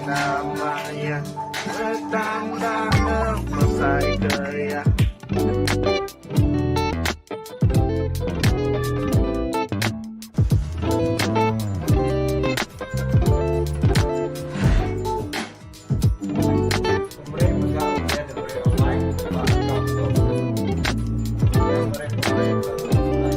nama iya Betanda ngemesai ke iya. Pemeri mega ulih diberi online ba akaun tu. Ulih meri pemeri ba website.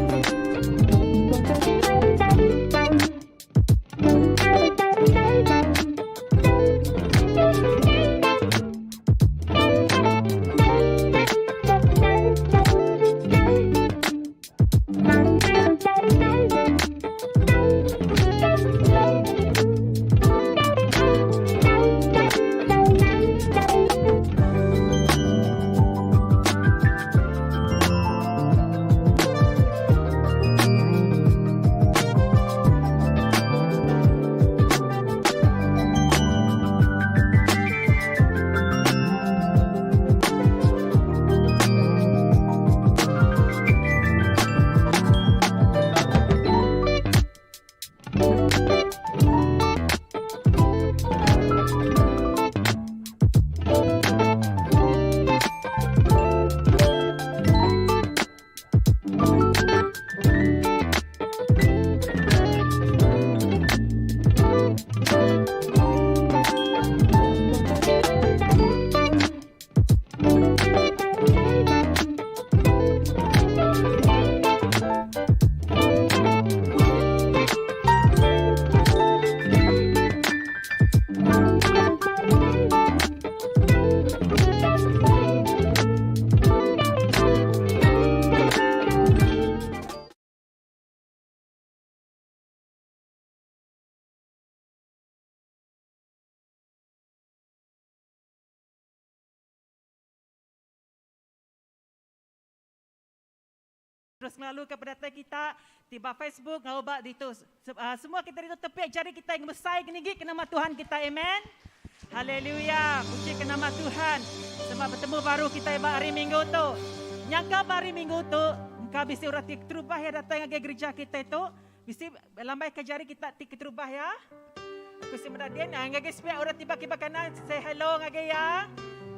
Terus ngelalu ke pedatai kita ti ba Facebook enggau ba ditu. Semua kita ditu tepik jari kitai ngemesai ngeninggi ke nama Tuhan kitai. Amen. Haleluya. Puji ke nama Tuhan. Sema betemu baru kitai ba hari minggu tu. Nyangka ba hari minggu tu engka bisi orang ti keterubah iya datai ngagai gerija kitai tu. Bisi lambai ke jari kita ti keterubah iya. Aku si meda din ngagai sepiak orang ti ba kiba kanan say hello ngagai iya.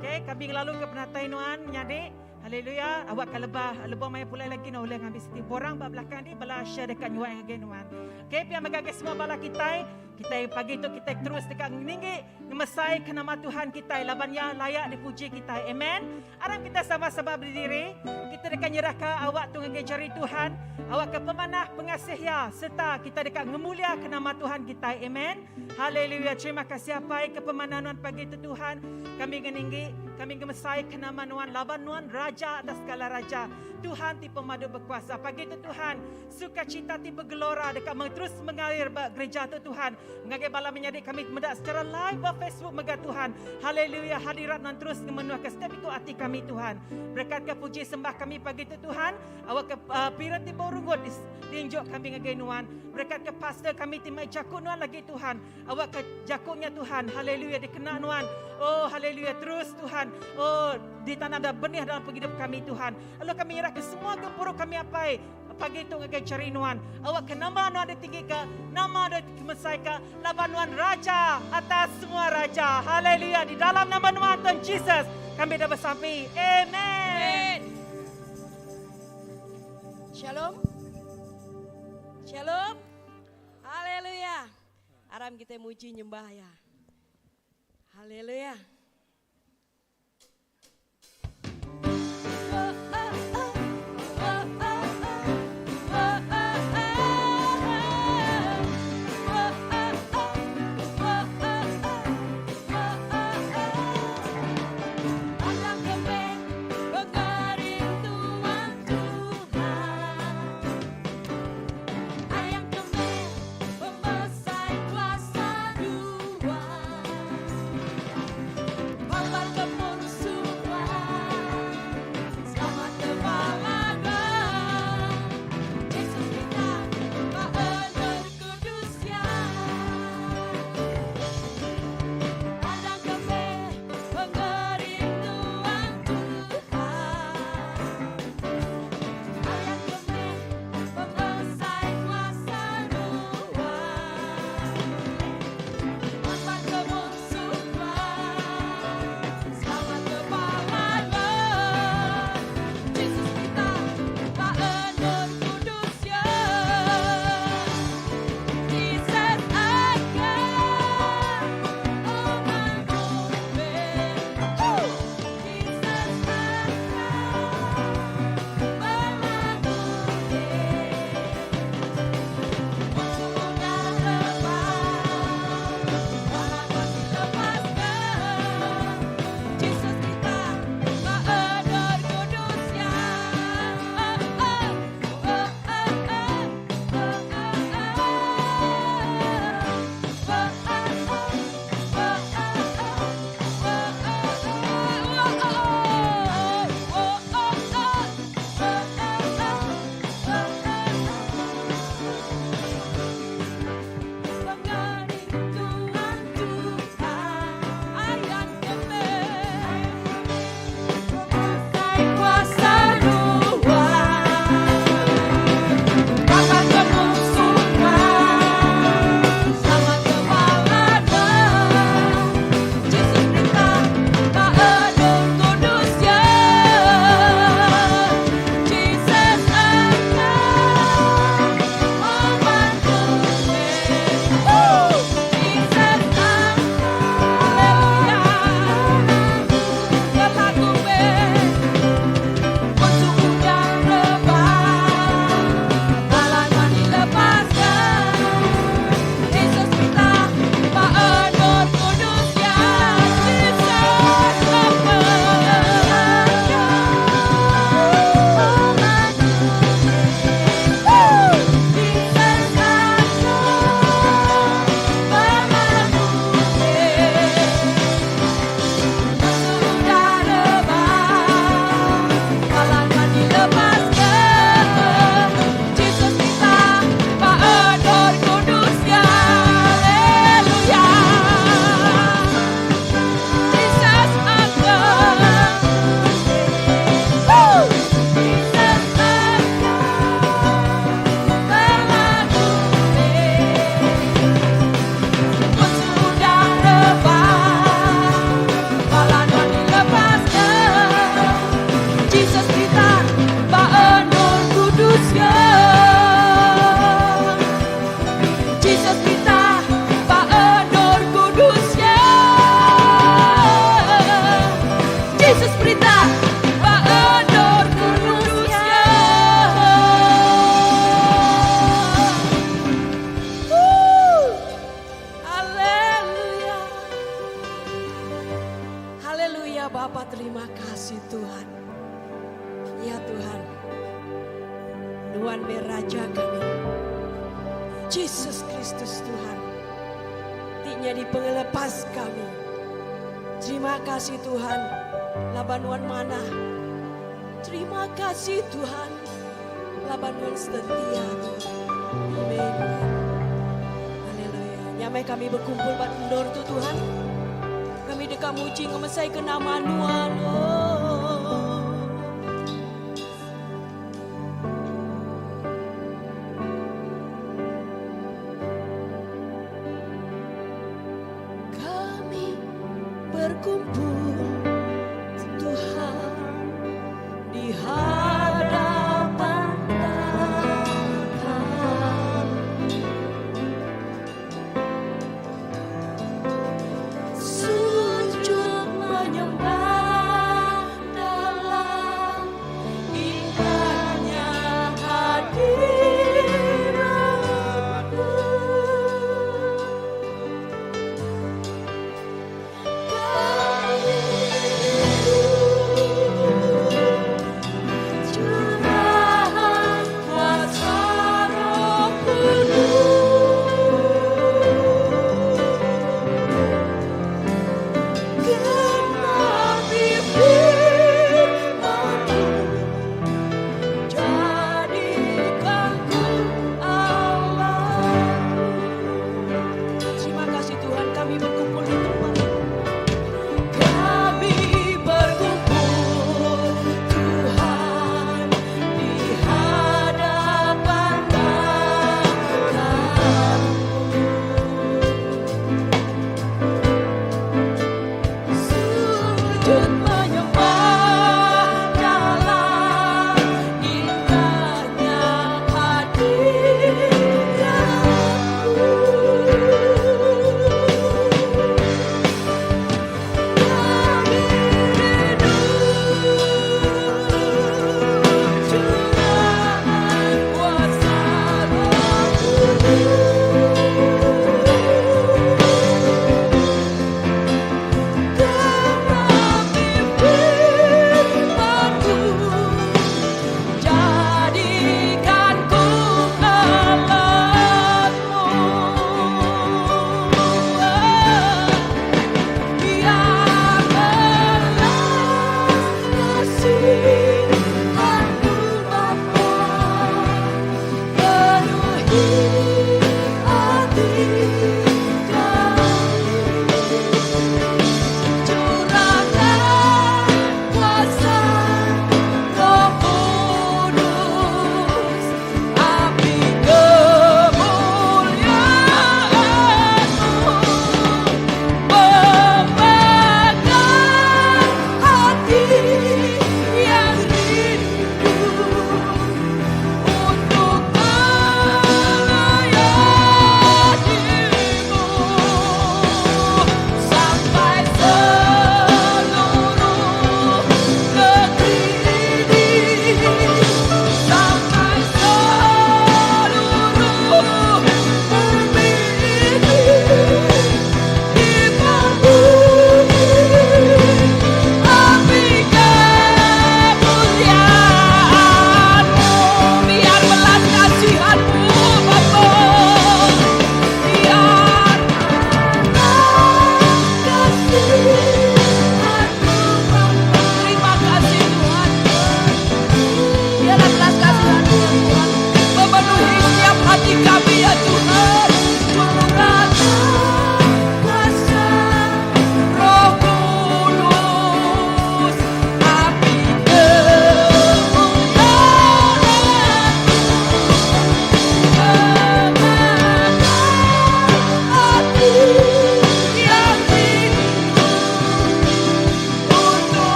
Okay, kami ngelalu ke penatai nuan menyadi. Haleluya. Awak ka lebah lebuh maya pulai lagi nuan ulih ngambi siti borang ba belakang di bala share deka nyuai ngagai nuan. Okay, pia mega ngagai semua bala kitai. Kitai pagi tu kitai terus deka ngeninggi ngemesai ke nama Tuhan kitai laban iya layak dipuji kitai. Amen. Aram kita sama-sama berdiri. Kita deka nyerahka awak tu ngagai jari Tuhan. Awakka pemanah pengasih Iya serta kita deka ngemuliaka nama Tuhan kitai. Amen. Haleluya. Terima kasih Apai ke pemanah Nuan pagi tu Tuhan. Kami ngeninggi, kami ngemesaika nama Nuan laban Nuan Raja atas segala raja. Tuhan ti pemadu bekuasa. Pagi tu Tuhan, Sukacita ti begelora deka terus mengalir ba gereja tu Tuhan. Ngagai bala menyadi kami meda secara live ba Facebook mega Tuhan. Haleluya hadirat nuan terus ngemenuhka setiap iku ati kami Tuhan. Berekatka puji sembah kami pagi tu Tuhan. Awakka uh, pira ti berunggut diinjuk kami ngagai nuan. Berekatka pastor kami ti mai jaku nuan lagi Tuhan. Awakka jaku nya Tuhan. Haleluya dikena nuan. Oh haleluya terus Tuhan. Oh ditanam dalam benih dalam pengidup kami Tuhan. Lalu kami nyerahka semua gempuru kami apai pagi tu ngagai jari nuan. Awakka nama nuan ditinggika, nama nuan dikemesaika, laban nuan Raja atas semua raja. Haleluya. Di dalam nama nuan Tuhan Jesus, kami dah besampi. Amen. Shalom. Shalom. Haleluya. Aram kita muji nyembah ya. Haleluya. Bapa terima kasih Tuhan. Ya Tuhan. Nuan meh Raja kami. Jesus Kristus Tuhan. Ti nyadi pengelepas kami. Terima kasih Tuhan. Laban nuan manah. Terima kasih Tuhan. Laban nuan setia Tuhan. Amen. Haleluya. Nya meh kami bekumpul ba endur tu Tuhan. Kami deka muji ngemesai ke nama nuan. Oh. Kami berkumpul Tuhan di hadapan takhta. Sujud menyembah dalam indahnya hadirat-Mu. Kami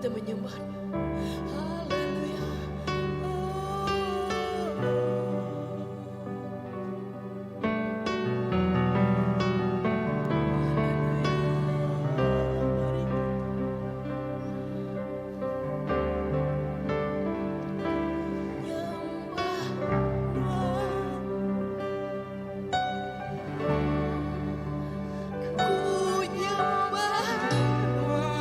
Kita menyembah Haleluya. Oh. Nyembah Nuan. Ku nyembah Nuan.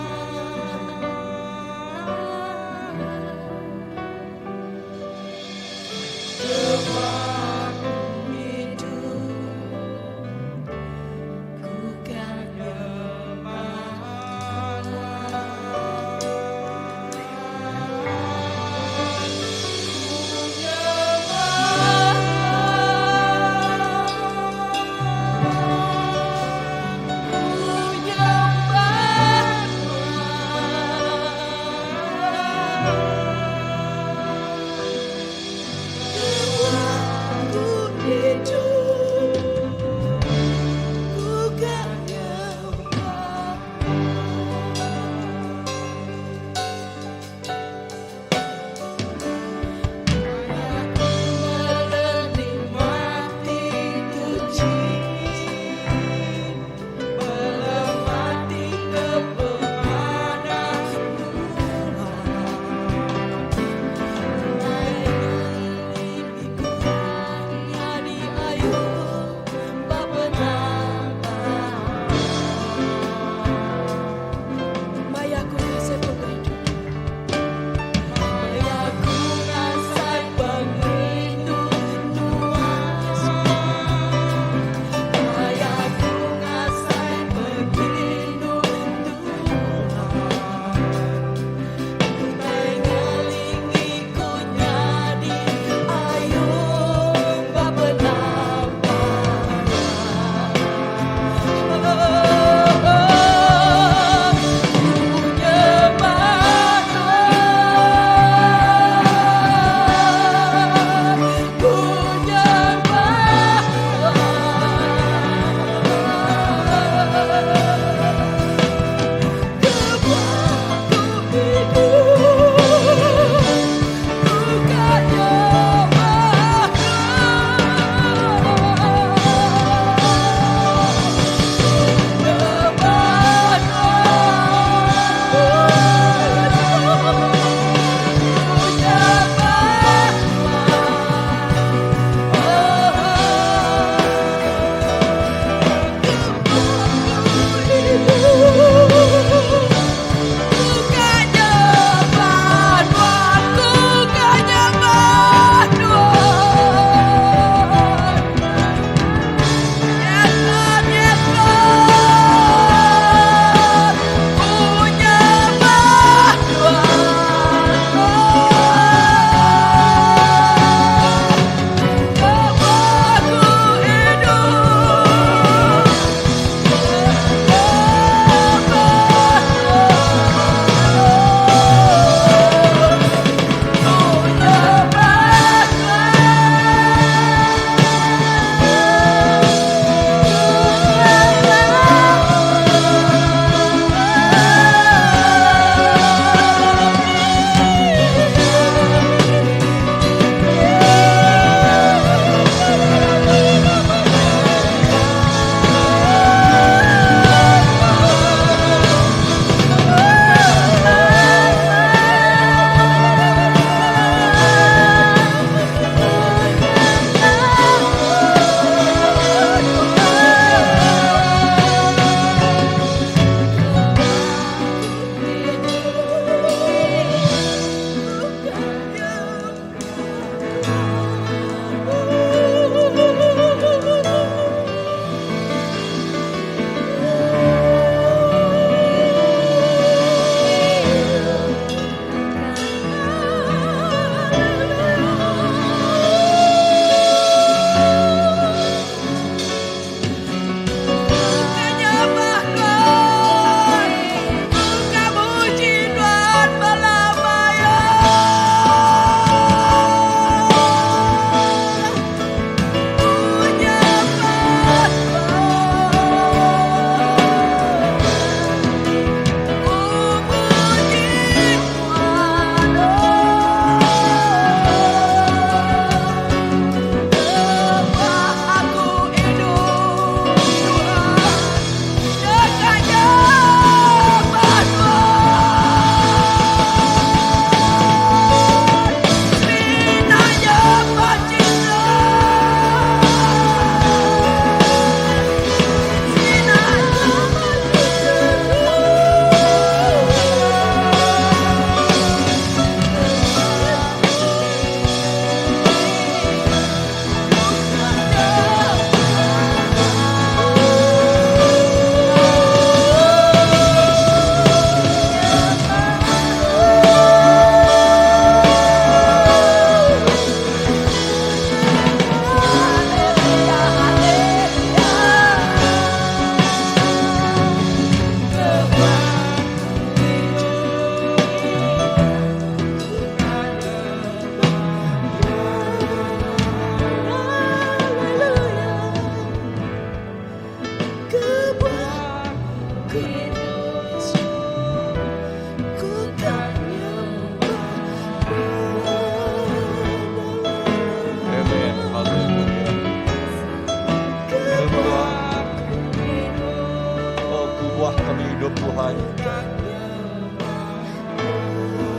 pengidup Tuhan.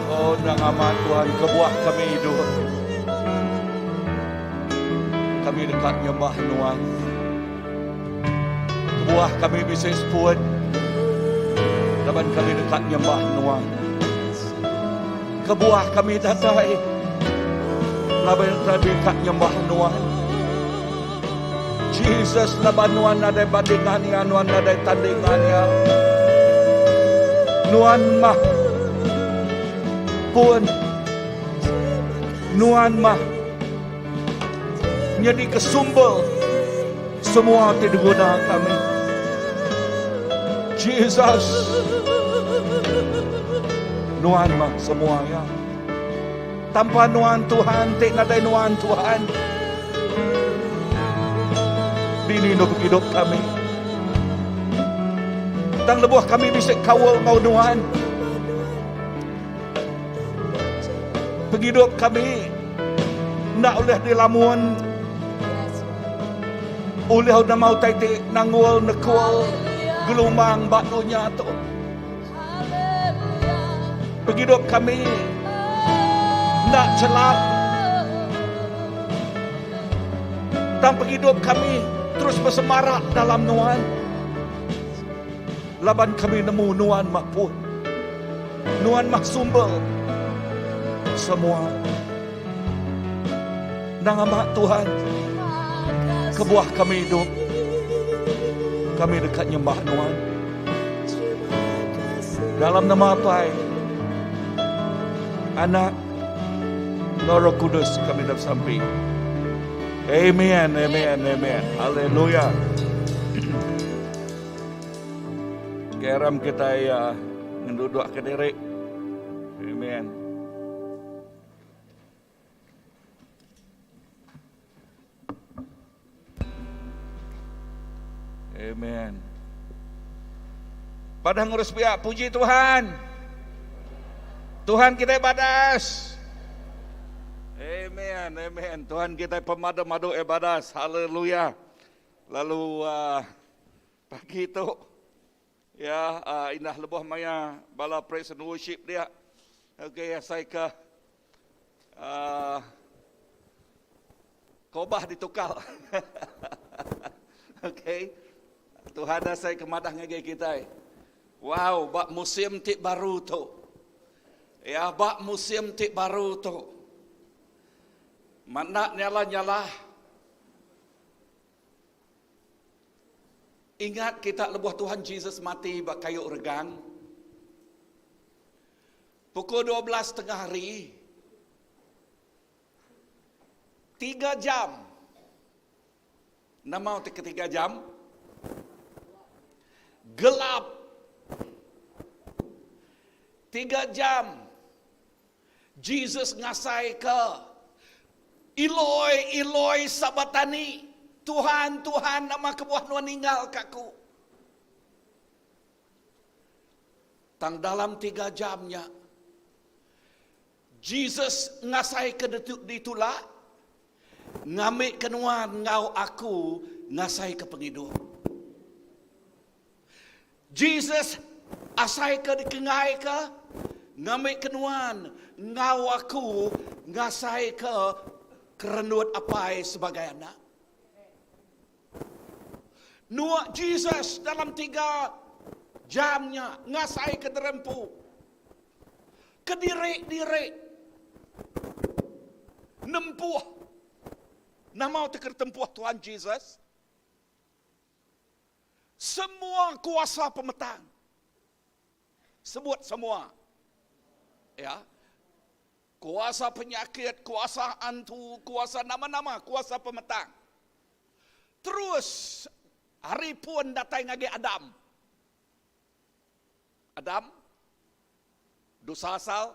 Oh, nang amat Tuhan, kebuah kami hidup. Kami dekat nyembah Nuan. Kebuah kami bisa seput. Laban kami dekat nyembah Nuan. Kebuah kami datai. Laban kami dekat nyembah Nuan. Jesus laban nuan nadai bandingan iya nuan nadai tandingan iya. Nuan mah pun nuan mah nyadi ke sumber semua ti diguna kami. Jesus nuan mah semua iya. Tanpa nuan Tuhan ti nadai nuan Tuhan. Dini endur pengidup kami. Tang lebuh kami bisi kaul enggau nuan. Pengidup kami enda ulih dilamun ulih nama utai ti nanggul nekul gelumang ba dunya tu. Pengidup kami enda chelap. Tang pengidup kami terus besemarak dalam Nuan. Laban kami nemu Nuan mah pun. Nuan mah sumber semua. Nang amat Tuhan, kebuah kami hidup, kami deka nyembah Nuan. Dalam nama Apai, Anak, enggau Roh Kudus kami dah besampi. Amen, amen, amen. Haleluya. Garam kita ya ngenduduk ke diri. Amen. Amen. Padah ngurus pihak, puji Tuhan. Tuhan kita badas. Amen, amen. Tuhan kita pemadu-madu ibadas. Haleluya. Lalu uh, pagi tu ya uh, indah lebuh maya bala praise and worship dia. Okey, saya ke uh, Kobah ditukar. Okey. Tuhan asai ke madah ngagai kitai. Wow, ba musim ti baru tu. Ya, ba musim ti baru tu. Mana nyala-nyala. Ingat kita lebuh Tuhan Jesus mati ba kayu regang. Pukul 12 tengah hari, Tiga jam. Nama utai ketiga jam? Gelap. Tiga jam. Jesus ngasai ke Eloi, Eloi sabatani. Tuhan, Tuhan, nama kebuah nuan ninggal ke aku. Tang dalam tiga jam nya, Jesus ngasaika ditulak, ngambika nuan enggau aku ngasaika pengidup. Jesus asaika dikenggaika, ngambika nuan enggau aku ngasaika kerendut Apai sebagai anak. Nuak Jesus dalam tiga jam nya ngasaika derempu. Kediri-diri nempuh nama ti kena tempuh Tuhan Jesus? Semua kuasa pemetang. Sebut semua. Ya. Kuasa penyakit, kuasa antu, kuasa nama-nama, kuasa pemetang. Terus hari pun datai ngagai Adam. Adam, dosa asal,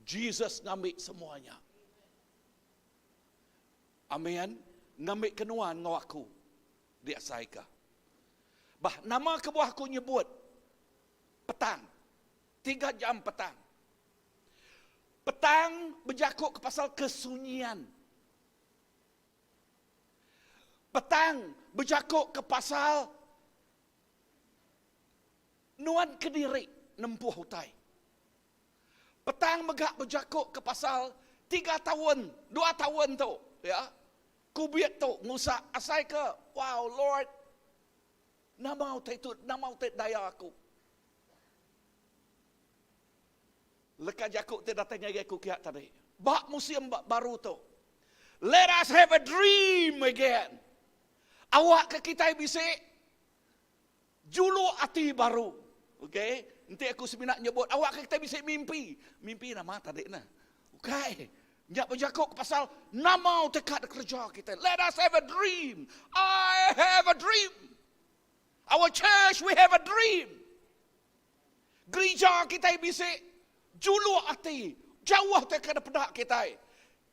Jesus ngambi semuanya. Amin. Ngambi ke nuan enggau aku diasaika. Bah, nama kebuah aku nyebut petang, tiga jam petang. Petang bejaku ke pasal kesunyian. Petang bejaku ke pasal. Nuan kediri nempuh utai. Petang mega bejaku ke pasal tiga taun, dua taun tu, ya. Kubit tu ngusak asai ke, wow Lord, nama utai tu, nama utai daya aku. Leka jaku ti datai ngagai aku kiak tadi, ba musim baru tu, let us have a dream again. Awakka kitai bisi Juluk ati baru. Ok, enti aku semina nyebut awak ke kitai bisi mimpi. Mimpi nama tadi neh? Ukai. Nya bejaku ke pasal nama utai ka dikereja kitai. Let us have a dream. I have a dream. Our church we have a dream. Gerija kitai bisi juluk ati jauh utai ka dipeda kitai.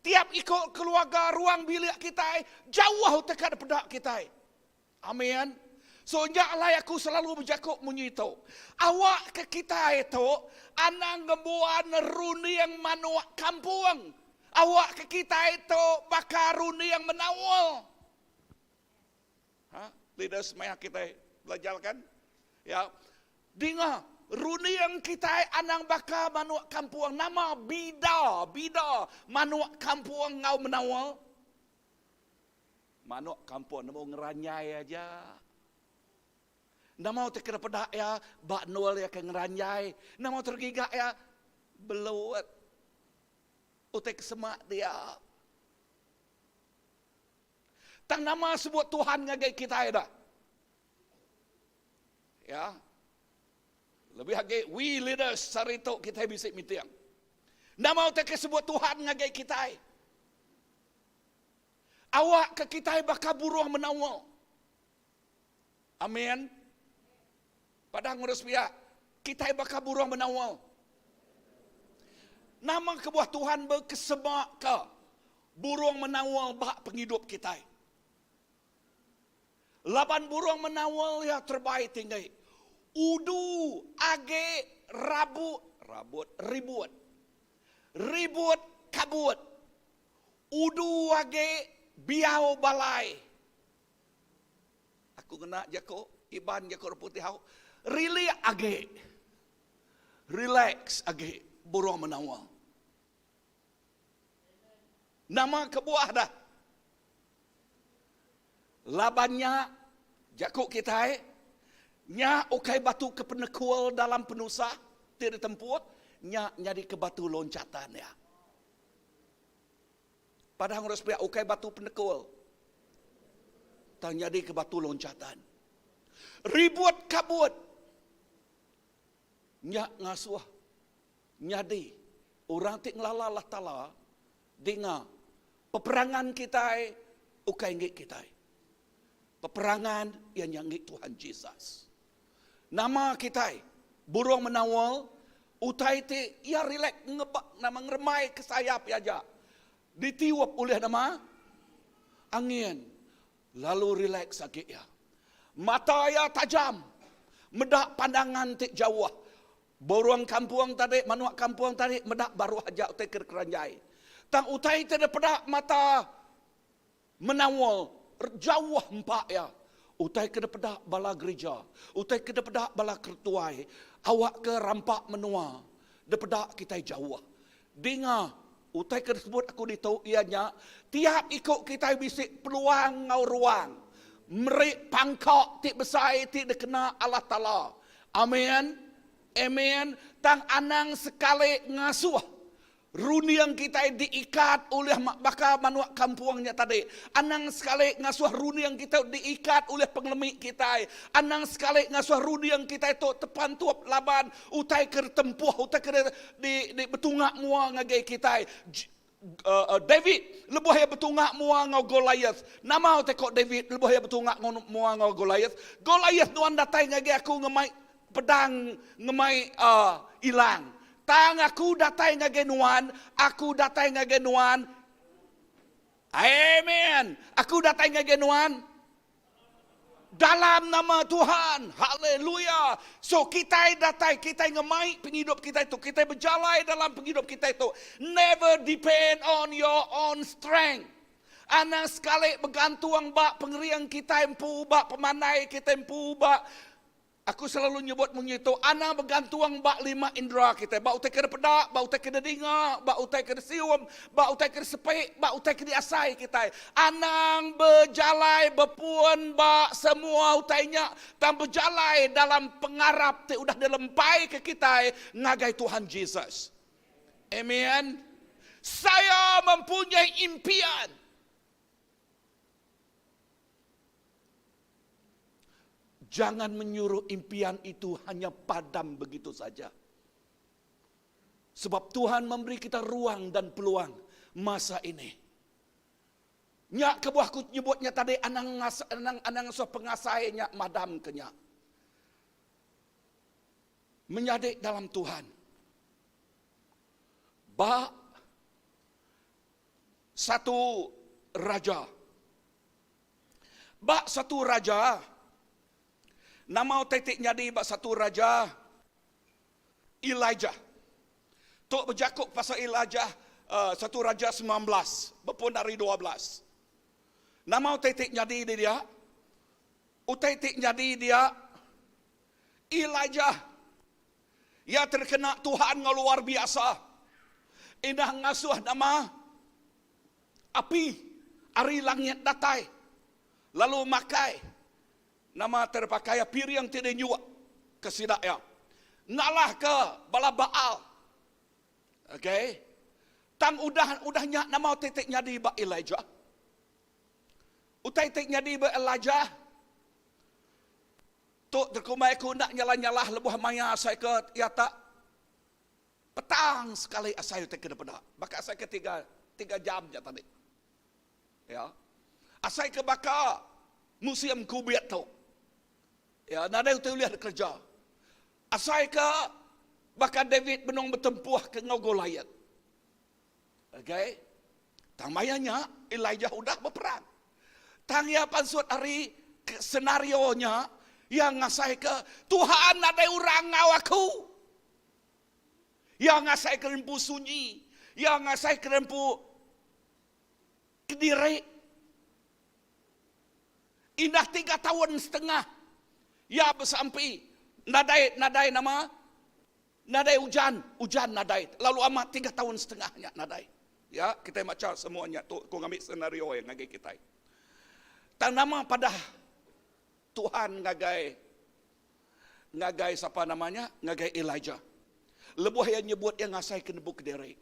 Tiap iko keluarga ruang bilik kitai jauh utai ka dipeda kitai. Amin. So nya alai aku selalu bejaku munyi tu. Awak ke kitai tu anang ngembuan runding manuk kampung. Awak ke kitai tu baka runding menaul. Ha? Leaders maya kitai belajar kan? Ya. Dinga, runding kitai anang baka manuk kampung. Nama bida bida manuk kampung enggau menaul? Manuk kampung nemu ngeranjai aja. Nama utai kena peda iya ba endur iya ke ngeranjai. Nama utai giga iya belut. Utai ke semak dia. Tang nama sebut Tuhan ngagai kitai dah. Ya. Lebih agi we leaders sehari tu kitai bisi meeting. Nama utai ke sebut Tuhan ngagai kitai. Awakka kitai baka burung menawa. Amin. Padah ngurus pia, kitai baka burung menawa. Nama kebuah Tuhan bekesemaka burung menawa ba pengidup kitai? Laban burung menawa iya terebai tinggi. Udu agi rabut, rabut, ribut. Ribut kabut. Udu agi biau balai. Aku ngena jaku Iban jaku orang putih au. Rilik agi. Relax agi burung menawa. Nama kebuah dah? Laban nya jaku kitai nya ukai batu ke penekul dalam penusah ti ditempuh, nya nyadi ke batu loncatan iya. Padah ngurus pia ukai batu penekul. Tang nyadi ke batu loncatan. Ribut kabut. Nya ngasuh nyadi orang ti ngelala Allah Taala dinga peperangan kitai ukai enggi kitai. Peperangan iya nya enggi Tuhan Jesus. Nama kitai burung menaul utai ti iya relax ngebak nama ngeremai ke sayap iya aja ditiup ulih nama angin lalu relax agi iya. Mata iya tajam meda pandangan ti jauh. Burung kampung tadi manuk kampung tadi meda baruh aja utai ke keranjai. Tang utai ti dipeda mata Menawa jauh empa iya. Utai ke dipeda bala gerija, utai ke dipeda bala ketuai, awakka rampa menua dipeda kitai jauh. Dinga utai ke disebut aku ditu iya nya, tiap iku kitai bisi peluang enggau ruang meri pangka ti besai ti dikena Allah Taala. Amin. Amen. Tang anang sekali ngasuh Runding kitai diikat ulih baka manuk kampung nya tadi. Anang sekali ngasuh runding kitai diikat ulih pengelemi kitai. Anang sekali ngasuh runding kitai tu tepantup laban utai ke ditempuh, utai ke di di betunga mua ngagai kitai. David lebuh iya betunga mua enggau Goliath. Nama utai ko David lebuh iya betunga mua enggau Goliath? Goliath nuan datai ngagai aku ngemai pedang ngemai ilang. Tang aku datai ngagai nuan, aku datai ngagai nuan. Amen. Aku datai ngagai nuan dalam nama Tuhan. Haleluya. So kitai datai, kitai ngemai pengidup kitai tu, kitai bejalai dalam pengidup kitai tu. Never depend on your own strength. Anang sekali begantung ba pengering kitai empu, ba pemandai kitai empu, ba. Aku selalu nyebut munyi tu, anang begantung ba lima indera kitai, ba utai ke dipeda, ba utai ke didinga, ba utai ke disium, ba utai ke disepi, ba utai ke diasai kitai. Anang bejalai bepun ba semua utai nya, tang bejalai dalam pengarap ti udah dilempaika kitai ngagai Tuhan Jesus. Amen. Saya mempunyai impian. Jangan menyuruh impian itu hanya padam begitu saja. Sebab Tuhan memberi kita ruang dan peluang masa ini. Nya kebuah ku nyebut nya tadi anang anang anang ngasuh pengasai nya madam ke nya. Menyadi dalam Tuhan. Ba satu raja. Ba satu raja, nama utai ti nyadi ba satu raja? Elijah. Tu bejaku pasal Elijah satu raja 19, bepun ari 12. Nama utai ti nyadi di dia? Utai ti nyadi dia, Elijah iya terkena Tuhan enggau luar biasa. Indah ngasuh nama Api ari langit datai lalu makai nama terpakai piring ti dinyuk ke sida iya ngalahka bala Baal. Okay. Tang udah udah nya nama utai ti nyadi ba Elijah? Utai ti nyadi ba Elijah tu terkumbai aku enda nyalah-nyalah lebuh maya asai ke iya tak Petang sekali asai utai ke dipeda. Baka asai ke tiga tiga jam ja tadi. Ya. Asai ke baka musim kubit tu. Ya, nadai utai ulih dikereja. Asai ke baka David benung betempuh ke enggau Goliath. Okay. Tang maya nya Elijah udah beperang. Tang iya pansut ari senario nya, iya ngasaika Tuhan nadai orang enggau aku. Iya ngasaika rempu sunyi. Iya ngasaika rempu kediri. Indah tiga taun setengah iya besampi nadai nadai nama nadai ujan, ujan nadai. Lalu amat tiga taun setengah nya nadai. Ya, kitai macha semua nya tu ku ngambi senario iya ngagai kitai. Tang nama padah Tuhan ngagai ngagai sapa nama nya? Ngagai Elijah. Lebuh iya nyebut iya ngasaika nebu kediri.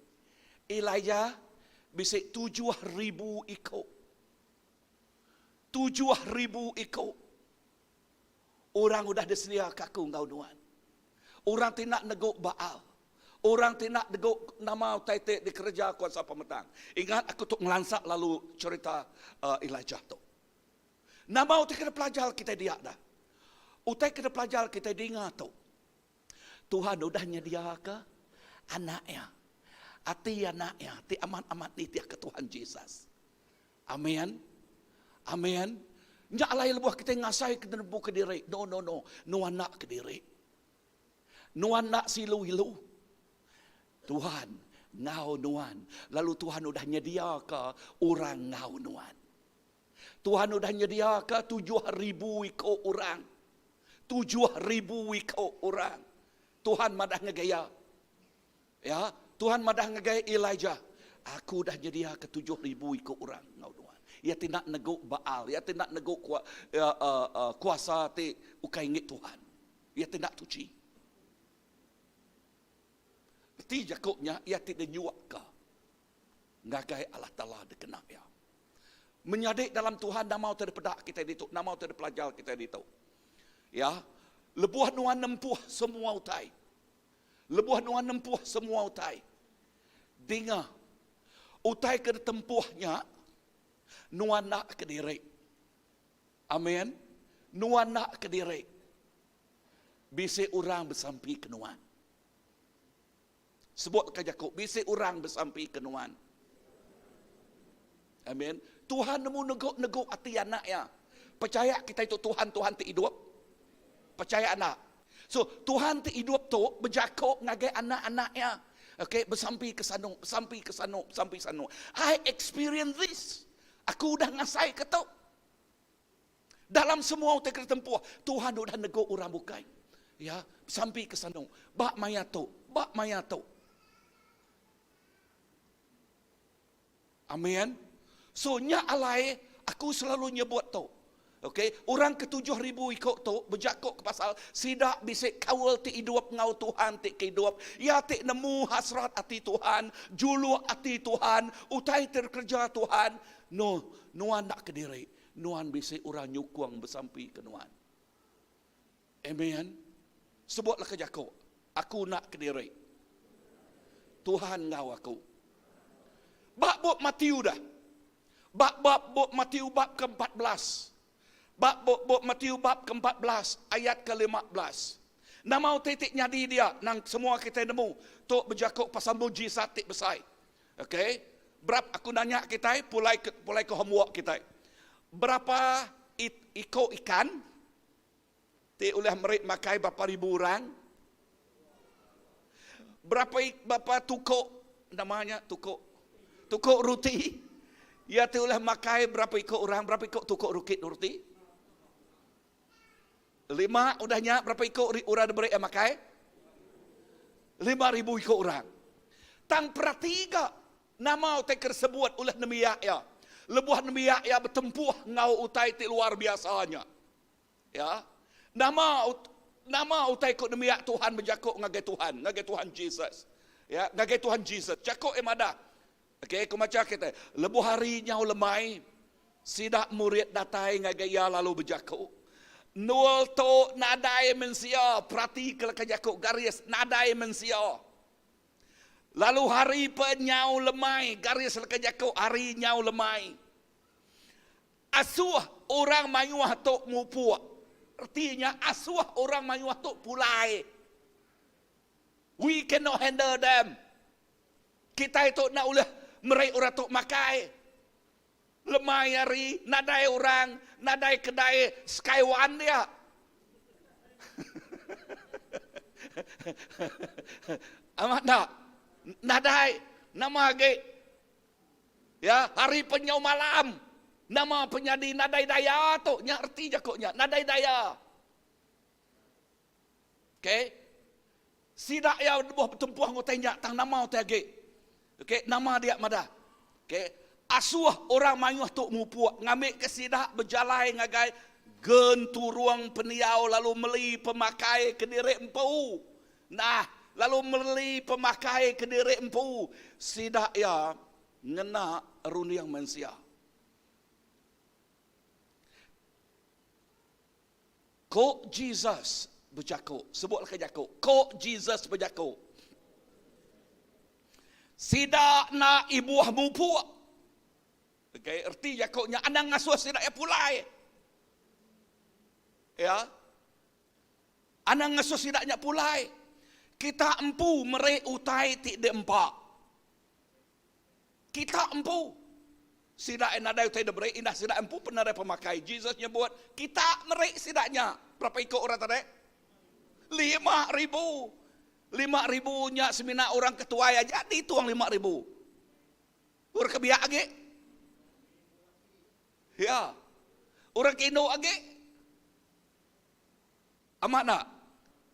Elijah bisi 7000 iku. 7000 iku orang udah disediaka aku enggau nuan. Orang ti enda negu Baal. Orang ti enda negu nama utai ti dikereja kuasa pemetang. Ingat aku tu ngelansa lalu cherita uh, Elijah tu. Nama utai ke dipelajar kitai dia dah? Utai ke dipelajar kitai dinga tu. Tuhan udah nyediaka anak iya. Ati anak iya ti amat-amat nitihka Tuhan Jesus. Amin. Amin. Nya alai lebuh kitai ngasai ke nebu kediri. No, no, no. Nuan nak kediri. Nuan nak silu-ilu. Tuhan ngau nuan. Lalu Tuhan udah nyediaka orang ngau nuan. Tuhan udah nyediaka 7000 iku orang. 7000 iku orang. Tuhan madah ngagai iya. Ya, Tuhan madah ngagai Elijah, aku udah nyediaka 7000 iku orang enggau nuan. Iya ti enda negu Baal, iya ti enda negu kuasa ti ukai enggi Tuhan. Iya ti enda tuchi. Reti jaku nya, iya ti dinyuaka ngagai Allah Taala dikena iya. Menyadi dalam Tuhan nama utai dipeda kitai ditu, nama utai dipelajar kitai ditu. Ya, lebuh nuan nempuh semua utai. Lebuh nuan nempuh semua utai. Dinga utai ke ditempuh nya nuan nak kediri. Amin. Nuan nak kediri. Bisi orang besampi ke nuan. Sebut ka jaku, bisi orang besampi ke nuan. Amin. Tuhan nemu negu-negu ati anak iya. Percaya kita itu Tuhan Tuhan ti idup? Percaya anak. So, Tuhan ti idup tu bejaku ngagai anak-anak iya. Okay, besampi ke sanu, besampi ke sanu, besampi sanu. I experience this. Aku udah ngasai ke tu. Dalam semua utai ke ditempuh, Tuhan udah negu orang bukai. Ya, besampi ke sanu. Ba maya tu, ba maya tu. Amin. So nya alai aku selalu nyebut tu. Okey, orang ke 7000 iko tu bejako ke pasal sida bisi kaul ti idup enggau Tuhan ti ke idup. Iya ti nemu hasrat ati Tuhan, juluk ati Tuhan, utai ti dikereja Tuhan. No, nuan enda kediri. Nuan bisi orang nyukung besampi ke nuan. Amen. Sebut leka jaku, aku enda kediri. Tuhan enggau aku. Ba bup Matthew dah. Ba bab bup Matthew bab ke-14. Ba bup bup Matthew bab ke-14 ayat ke-15. Nama utai ti nyadi dia nang semua kitai nemu tu bejaku pasal mujizat ti besai. Okey. Berap aku nanya kitai pulai ke pulai ke homework kitai. Berapa iko ikan ti ulih meri makai berapa ribu orang? Berapa berapa tukuk nama nya tukuk tukuk ruti iya ti ulih makai berapa iko orang berapa iko tukuk rukit ruti? Lima udah nya berapa iko orang diberi iya makai? 5000 iko orang. Tang perati ga nama utai ke disebut ulih nembiak iya lebuh nembiak iya betempuh enggau utai ti luar biasa nya. Ya. Nama nama utai ku nembiak Tuhan bejaku ngagai Tuhan, ngagai Tuhan Jesus. Ya, ngagai Tuhan Jesus. Jaku iya madah. Okey, aku macha kitai. Lebuh hari nyau lemai, sida murid datai ngagai iya lalu bejaku, Nul tu nadai mensia, peratika leka jaku garis nadai mensia. Lalu hari pen nyau lemai, garis leka jaku hari nyau lemai. Asuh orang mayuh tu mupuk. Reti nya asuh orang mayuh tu pulai. We cannot handle them. Kitai tu enda ulih meri orang tu makai. Lemai hari nadai orang, nadai kedai Sky One dia. Amat enda? Nadai. Nama agi? Ya, hari penyau malam. Nama penyadi nadai daya tu? Nya reti jaku nya, nadai daya. Okay. Sida iya lebuh betempuh enggau utai nya tang nama utai agi. Okay, nama dia madah. Okay. Asuh orang mayuh tu mupuk ngambika sida bejalai ngagai genturung pendiau lalu meli pemakai kediri empu. Nah, lalu meli pemakai kediri empu. Sida iya ngena runding mensia. Ko Jesus bejaku. Sebut leka jaku. Ko Jesus bejaku. Sida enda ibuh mupuk. Okay, erti jaku nya anang ngasuh sida iya pulai. Ya. Anang ngasuh sida nya pulai. Kita empu meri utai ti diempa. Kita empu. Sida nadai utai diberi, indah sida empu pun nadai pemakai. Jesus nyebut, kita meri sida nya. Berapa iku orang tadi? 5000. 5000 nya semina orang ke tuai aja ditung 5000. Orang ke biak agi? Ya. Orang ke indu agi? Amat enda?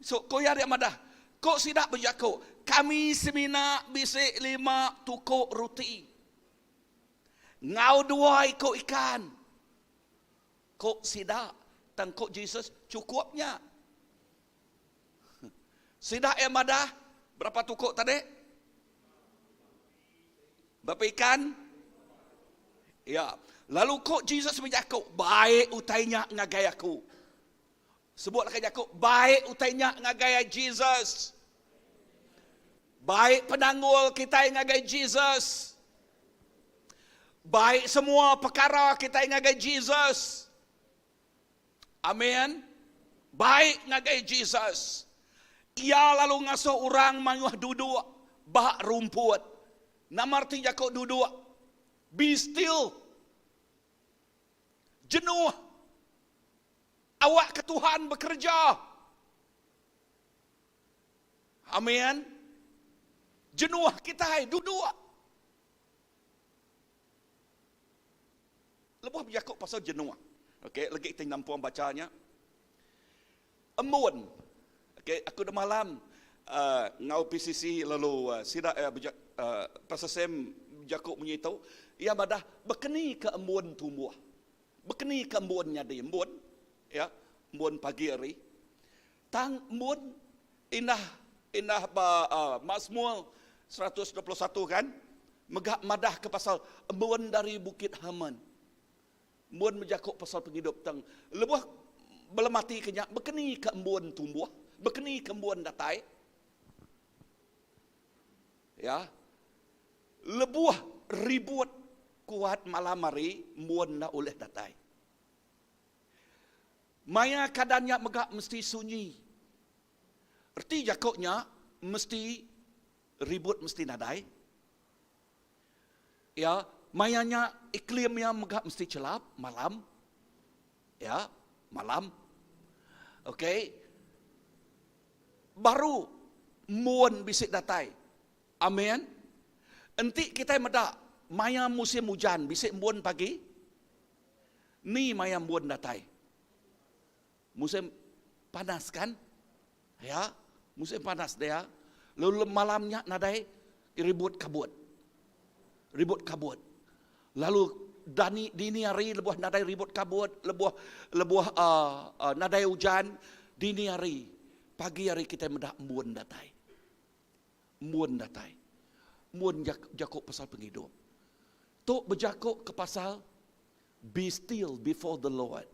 So, ko iya dia madah, ko sida bejaku, Kami semina bisi lima tuku ruti enggau dua iku ikan. Ko sida, tang ko Jesus, Chukup nya. Sida iya madah, berapa tuku tadi? Berapa ikan? Ya. Lalu ko Jesus bejaku, Bai utai nya ngagai aku. Sebut leka jaku, bai utai nya ngagai Jesus. Bai penanggul kitai ngagai Jesus. Bai semua pekara kitai ngagai Jesus. Amin. Bai ngagai Jesus. Iya lalu ngasuh orang mayuh duduk ba rumput. Nama reti jaku duduk? Be still. Jenuh. Awakka Tuhan bekereja. Amin. Jenuh kitai duduk. Lebuh bejaku pasal jenuh. Okey, legi ti nampung baca nya. Embun. Okay, aku dah malam uh, ngau PCC lalu uh, sida uh, bejak, uh, Pastor Sam jaku munyi tu, ia madah bekeni ke embun tumbuh. Bekeni ke embun nyadi embun, ya, embun pagi hari. Tang embun indah indah ba uh, Mazmur 121 kan mega madah ke pasal embun dari Bukit Hermon. Embun bejaku pasal pengidup tang lebuh belemati ke nya bekeni ke embun tumbuh, bekeni ke embun datai. Ya. Lebuh ribut kuat malam hari embun enda ulih datai. Maya keadaan nya mega mesti sunyi. Reti jaku nya mesti ribut mesti nadai. Ya, maya nya iklim iya mega mesti chelap malam. Ya, malam. Okey. Baru embun bisi datai. Amin. Enti kitai meda maya musim ujan bisi embun pagi, ni maya embun datai? Musim panas kan? Ya, musim panas dia. Lalu malam nya nadai ribut kabut. Ribut kabut. Lalu dani dini hari lebuh nadai ribut kabut, lebuh lebuh uh, uh, nadai ujan, dini hari, pagi hari kita meda embun datai. Embun datai. Embun jaku pasal pengidup. Tu bejaku ke pasal Be still before the Lord.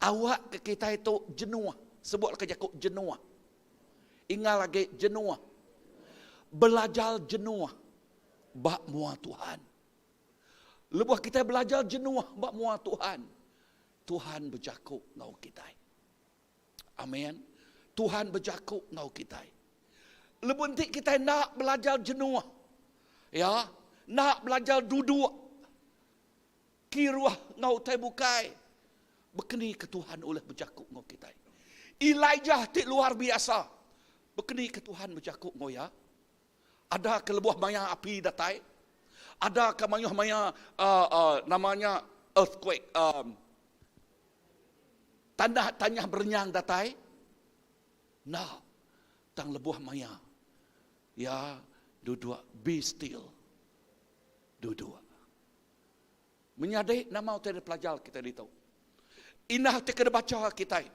Awak ke kitai tu jenuh. Sebut ke jaku jenuh. Ingal agi jenuh. Belajar jenuh ba mua Tuhan. Lebuh kitai belajar jenuh ba mua Tuhan, Tuhan bejaku enggau kitai. Amin. Tuhan bejaku enggau kitai. Lebuh enti kitai enda belajar jenuh, ya, enda belajar duduk, kiruh enggau utai bukai, bekeni ke Tuhan ulih bejaku enggau kitai. Elijah ti luar biasa, bekeni ke Tuhan bejaku enggau iya. Ada ke lebuh maya api datai, ada ke mayuh maya uh, uh, namanya earthquake, um, tanah tanyah berenyang datai. Enda, tang lebuh maya iya duduk be still. Duduk. Menyadi nama utai dipelajar kitai ditu. Indah ti ke dibacha kitai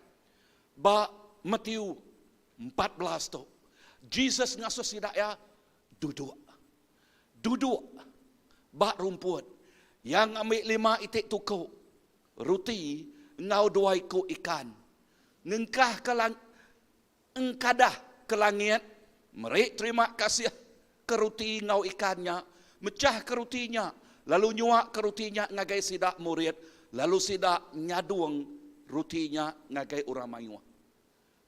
ba Matthew 14 tu. Jesus ngasuh sida iya duduk. Duduk ba rumput. Iya ngambi lima iti tuku ruti enggau dua iku ikan. Ngengkah ke lang engkadah ke langit, meri terima kasih ke ruti enggau ikan nya, mechah ke ruti nya, lalu nyua ke ruti nya ngagai sida murid, lalu sida nyadung ruti nya ngagai orang mayuh.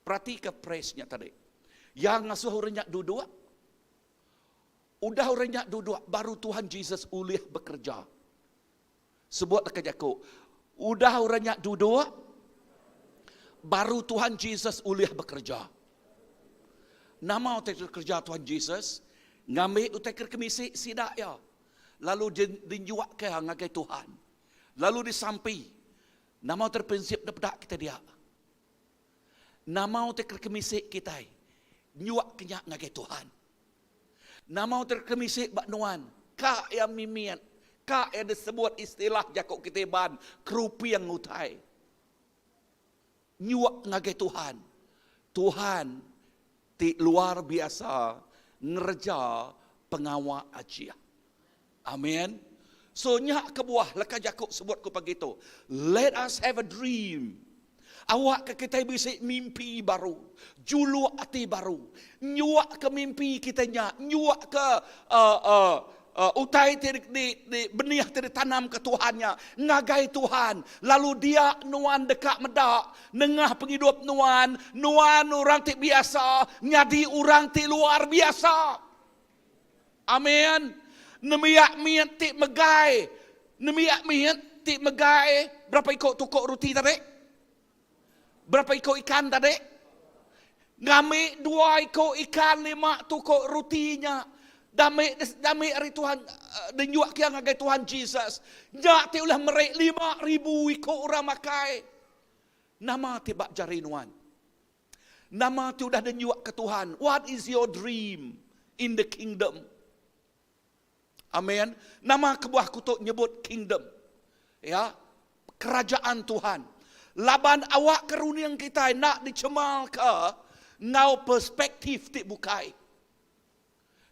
Peratika phrase nya tadi. Iya ngasuh orang nya duduk. Udah orang nya duduk, baru Tuhan Jesus ulih bekereja. Sebut leka jaku, udah orang nya duduk, baru Tuhan Jesus ulih bekereja. Nama utai kereja Tuhan Jesus? Ngambi utai ke kemisi sida iya, lalu dinjuak ke ngagai Tuhan. Lalu disampi. Nama utai prinsip da peda kita dia? Nama utai ke kemisi kitai? Nyuak ke nya ngagai Tuhan. Nama utai kemisi ba nuan? Ka iya mimit. Ka iya disebut istilah jaku kitai Iban, keruping utai. Nyuak ngagai Tuhan. Tuhan ti luar biasa ngereja pengawa ajih. Amin. So nya kebuah leka jaku sebut ku pagi tu. Let us have a dream. Awak ke kitai bisi mimpi baru, juluk ati baru. Nyuak ke mimpi kitai nya, nyuak ke uh, uh, uh, utai ti di, di, di benih ti ditanam ke Tuhan nya ngagai Tuhan. Lalu dia nuan deka meda nengah pengidup nuan, nuan orang ti biasa nyadi orang ti luar biasa. Amin. Nembiak mit ti megai. Nembiak mit ti megai berapa iko tukuk ruti tadi? Berapa iko ikan tadi? Ngambi dua iko ikan lima tukuk ruti nya. Dami dami ari Tuhan eh, dinyuak kia ngagai Tuhan Jesus. Nya ti ulih meri 5000 iko orang makai. Nama ti ba jari nuan? Nama ti udah dinyuak ke Tuhan? What is your dream in the kingdom? Amen. Nama kebuah aku tu nyebut kingdom? Ya, kerajaan Tuhan. Laban awak ke runding kitai enda dichemalka enggau perspektif ti bukai.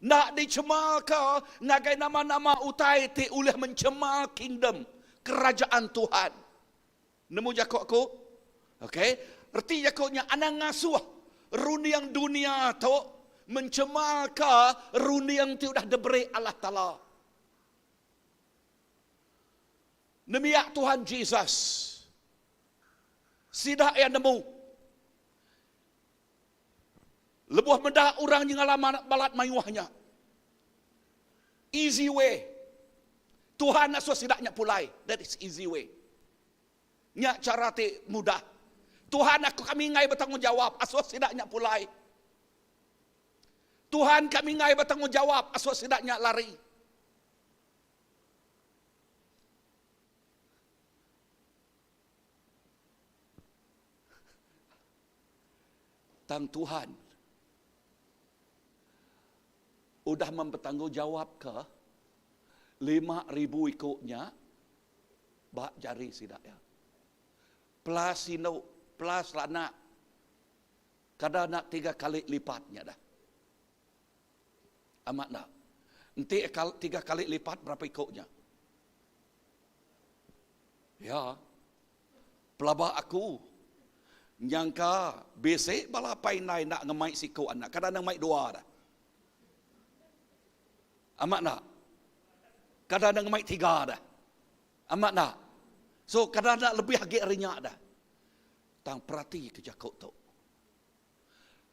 Enda dichemalka ngagai nama-nama utai ti ulih menchemal kingdom, kerajaan Tuhan. Nemu jaku aku? Okey. Reti jaku nya anang ngasuh runding dunia tu menchemalka runding ti udah diberi Allah Taala. Nembiak Tuhan Jesus. Sida iya nemu. Lebuh meda orang nyengala balat mayuh nya. Easy way. Tuhan asuh sida nya pulai. That is easy way. Nya cara ti mudah. Tuhan aku kami enggai betanggungjawab asuh sida nya pulai. Tuhan kami enggai betanggungjawab asuh sida nya lari. Tang Tuhan udah mempertanggungjawabka 5000 iku nya ba jari sida iya. Plus indu, plus anak, kada enda tiga kali lipat nya dah. Amat enda? Enti tiga kali lipat berapa iku nya? Ya. Pelaba aku nyangka bisi bala apai indai enda ngemai siku anak, kada enda ngemai dua dah. Amat enda? Kada enda ngemai tiga dah. Amat enda? So kada enda lebih agi ari nya dah. Tang perati ke jaku tu.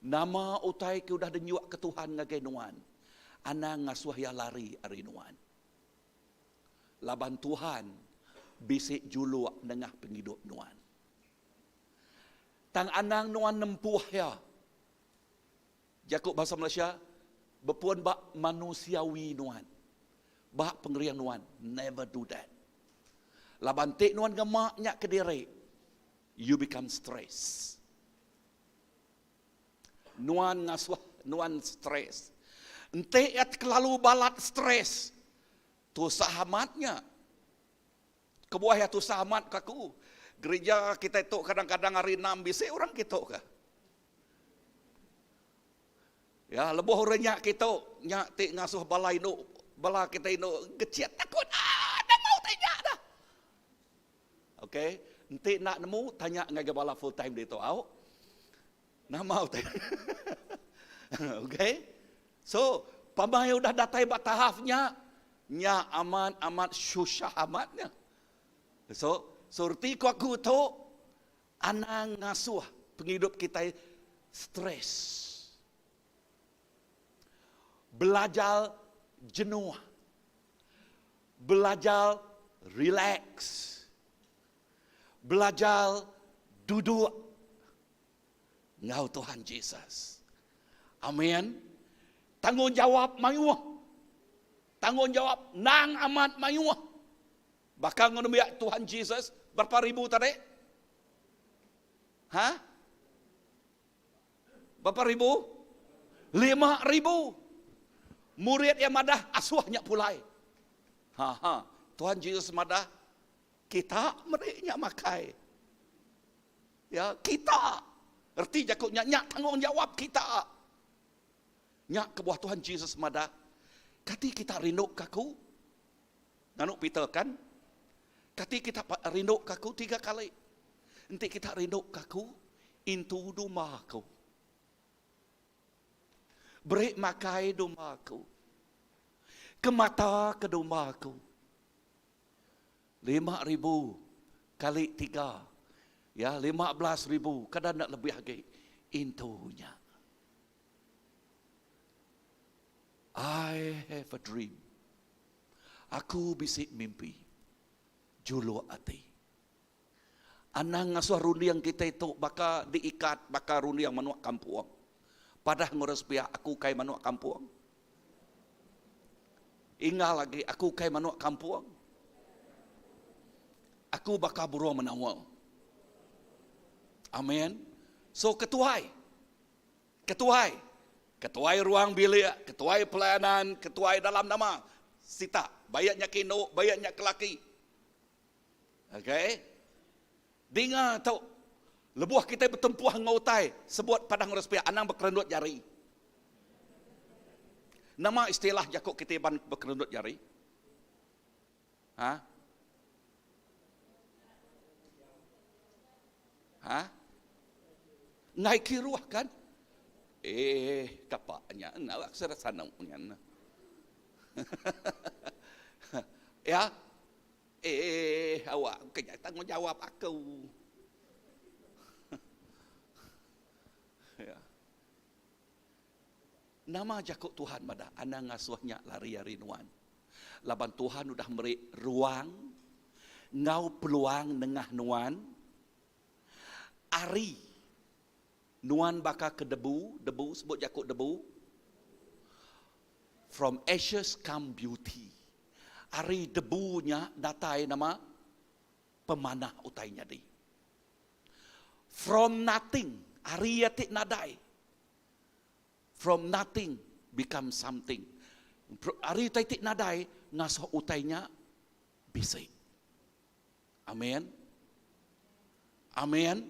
Nama utai ke udah dinyuak ke Tuhan ngagai nuan, anang ngasuh iya lari ari nuan. Laban Tuhan bisi juluk nengah pengidup nuan. Tang anang nuan nempuh iya. Jaku bahasa Malaysia, bepun ba manusiawi nuan. Ba pengering nuan. Never do that. Laban ti nuan ngema nya kediri, you become stress. Nuan ngasuh nuan stres. Enti iya kelalu balat stres, tusah amat nya. Kebuah iya tusah amat ka aku, gerija kitai tu kadang-kadang hari enam bisi orang kitu ka. Ya, lebuh orang nya kitu, nya ti ngasuh bala indu, bala kitai indu gechit takut. Ah, enda mau tai nya dah. Okey, enti enda nemu tanya ngagai bala full time ditu au. Nama utai. Okey. So, pamai udah datai ba tahap nya, nya amat amat susah amat nya. So, so reti ku aku tu anang ngasuh pengidup kitai stres. Belajar jenuh. Belajar relax. Belajar duduk enggau Tuhan Jesus. Amin. Tanggungjawab mayuh. Tanggungjawab nang amat mayuh. Baka enggau nembiak Tuhan Jesus berapa ribu tadi? Ha? Berapa ribu? 5000. Murid iya madah asuh nya pulai. Ha ha. Tuhan Jesus madah kita meri nya makai. Ya, kita. Erti jaku nya nya tanggungjawab kita. Nya kebuah Tuhan Jesus madah, kati kita rindu ke aku? Nganu Peter kan? Kati kita rindu ke aku tiga kali. Enti kita rindu ke aku, intu domba aku. Beri makai domba aku. Kemata ke domba aku. 5000 kali tiga. Ya, 15,000. Kada enda lebih agi. Intu nya. I have a dream. Aku bisi mimpi. Juluk ati. Anang ngasuh runding kitai tu baka diikat baka runding manuk kampung. Padah ngurus pia aku ukai manuk kampung. Ingal agi aku ukai manuk kampung. Aku baka burung menawa. Amen. So ketuai. Ketuai. Ketuai ruang bilik, ketuai pelayanan, ketuai dalam nama sita. Baik nya ke indu, baik nya ke laki. Okay. Dinga tu. Lebuh kitai betempuh enggau utai, sebut padang urang sepiak anang bekerendut jari. Nama istilah jaku kitai Iban bekerendut jari? Ha? Ha? Ngai kiruh kan? Eh, kapa nya enggau aksara sanau nya. ya. Eh, awak kena tanggungjawab aku. ya. Nama jaku Tuhan madah anang ngasuh nya lari ari nuan. Laban Tuhan udah meri ruang enggau peluang nengah nuan ari nuan baka ke debu, debu sebut jaku debu, from ashes come beauty. Ari debu nya datai nama pemanah utai nyadi. From nothing, ari iya ti nadai. From nothing become something. Ari utai ti nadai ngasuh utai nya bisi. Amen. Amen.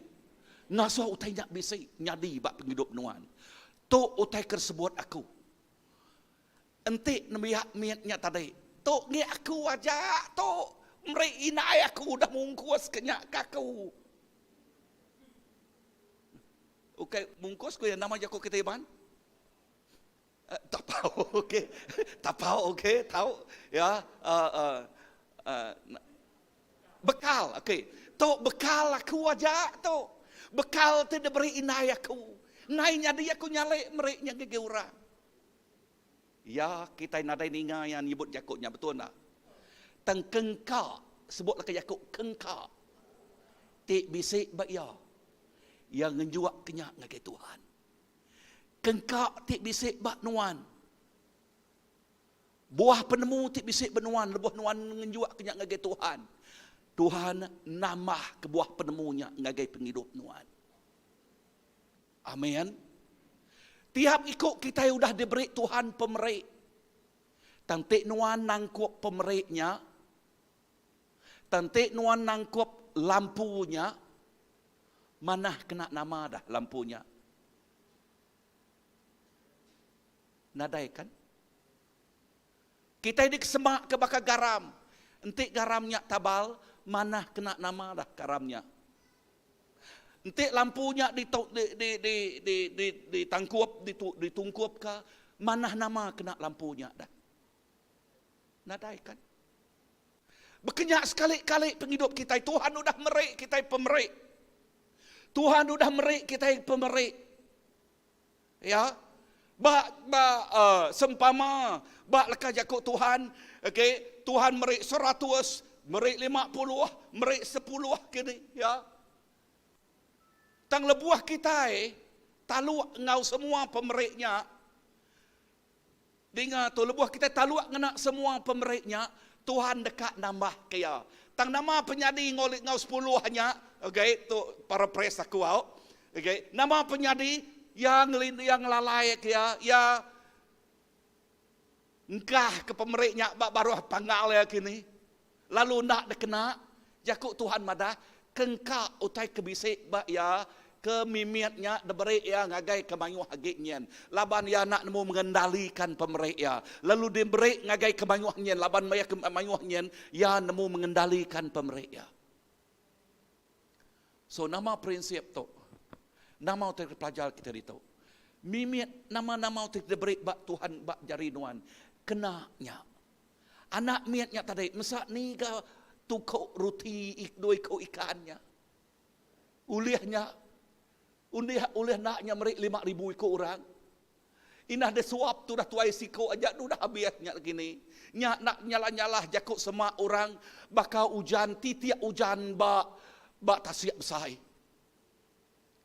Ngasuh utai nya bisi nyadi ba pengidup nuan. Tu utai ke disebut aku. Enti nembiak mit nya tadi, tu ngi aku aja tu meri indai aku udah mungkus ke nya ke aku. Ukai bungkus ku iya nama jaku kitai Iban? Tapau okey. Tapau okey tau ya uh, uh, bekal okey. Tu bekal aku aja tu. Bekal ti diberi indai aku. Nai nyadi aku nyalik meri nya ngagai orang. Ya kitai nadai ninga iya nyebut jaku nya betul enda? Tang kengka sebut leka jaku kengka ti bisi ba iya. Iya ngenjuk ke nya ngagai Tuhan. Kengka ti bisi ba nuan. Buah penemu ti bisi ba nuan lebuh nuan ngenjuk ke nya ngagai Tuhan. Tuhan nambah ke buah penemu nya ngagai pengidup nuan. Amin. Tiap iku kitai udah diberi Tuhan pemeri. Tang ti nuan nangkup pemeri nya, tang ti nuan nangkup lampu nya, Manah kena nama dah lampu nya. Nadai kan? Kitai dikesemak ke baka garam. Enti garam nya tabal, manah kena nama dah garam nya. Enti lampu nya di di di di di di ditangkup ditungkup ka, manah nama kena lampu nya dah. Nadai kan? Bekenya sekali-kali pengidup kitai, Tuhan udah meri kitai pemeri. Tuhan udah meri kitai pemeri. Ya. Ba ba uh, sempama ba leka jaku Tuhan, okey, Tuhan meri 100, meri 50, meri 10 kini, ya. Tang lebuh kitai taluk enggau semua pemeri nya, Dinga tu, lebuh kitai taluk ngena semua pemeri nya, Tuhan deka nambahka iya. Tang nama penyadi enggau enggau sepuluh nya, okay, tu paraphrase aku au. Okay, nama penyadi iya ngelin iya ngelalai ke iya, iya engkah ke pemeri nya ba baruh panggal iya kini. Lalu enda dikena, jaku Tuhan madah, kengka utai ke bisi ba iya, ke mimit nya diberi iya ngagai ke mayuh agi nyin, laban iya enda nemu mengendalikan pemeri iya. Lalu diberi ngagai ke mayuh nyin, laban maya ke mayuh nyin, iya nemu mengendalikan pemeri iya. So nama prinsip tu? Nama utai ke pelajar kita ditu? Mimit nama-nama utai ke diberi ba Tuhan ba jari nuan, kena nya. Anak mit nya tadi mesa niga tuko ruti dua iko ikan nya. Ulih nya ulih ulih enda nya meri 5000 iko orang. Indah deh suap tudah tuai siko aja udah habis nya lagi ni. Nya enda nyalah-nyalah jaku sema orang baka ujan titik ujan ba ba tasik besai.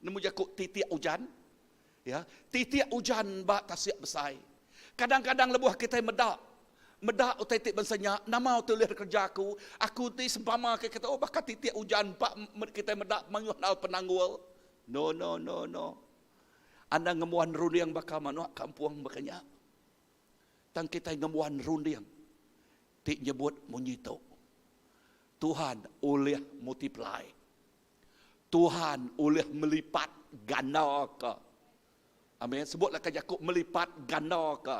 Nemu jaku titik ujan? Ya, titik ujan ba tasik besai. Kadang-kadang lebuh kitai meda, meda utai ti bansa nya, nama utai ulih dikereja aku? Aku ti sempama ke kita, oh baka titik ujan ba kitai meda mayuh enggau penanggul. No, no, no, no. Anang ngembuan runding baka manuk kampung baka nya. Tang kitai ngembuan runding ti nyebut munyi tu. Tuhan ulih multiply. Tuhan ulih melipat ganda ka. Amin. Sebutlah ka jaku melipat ganda ka.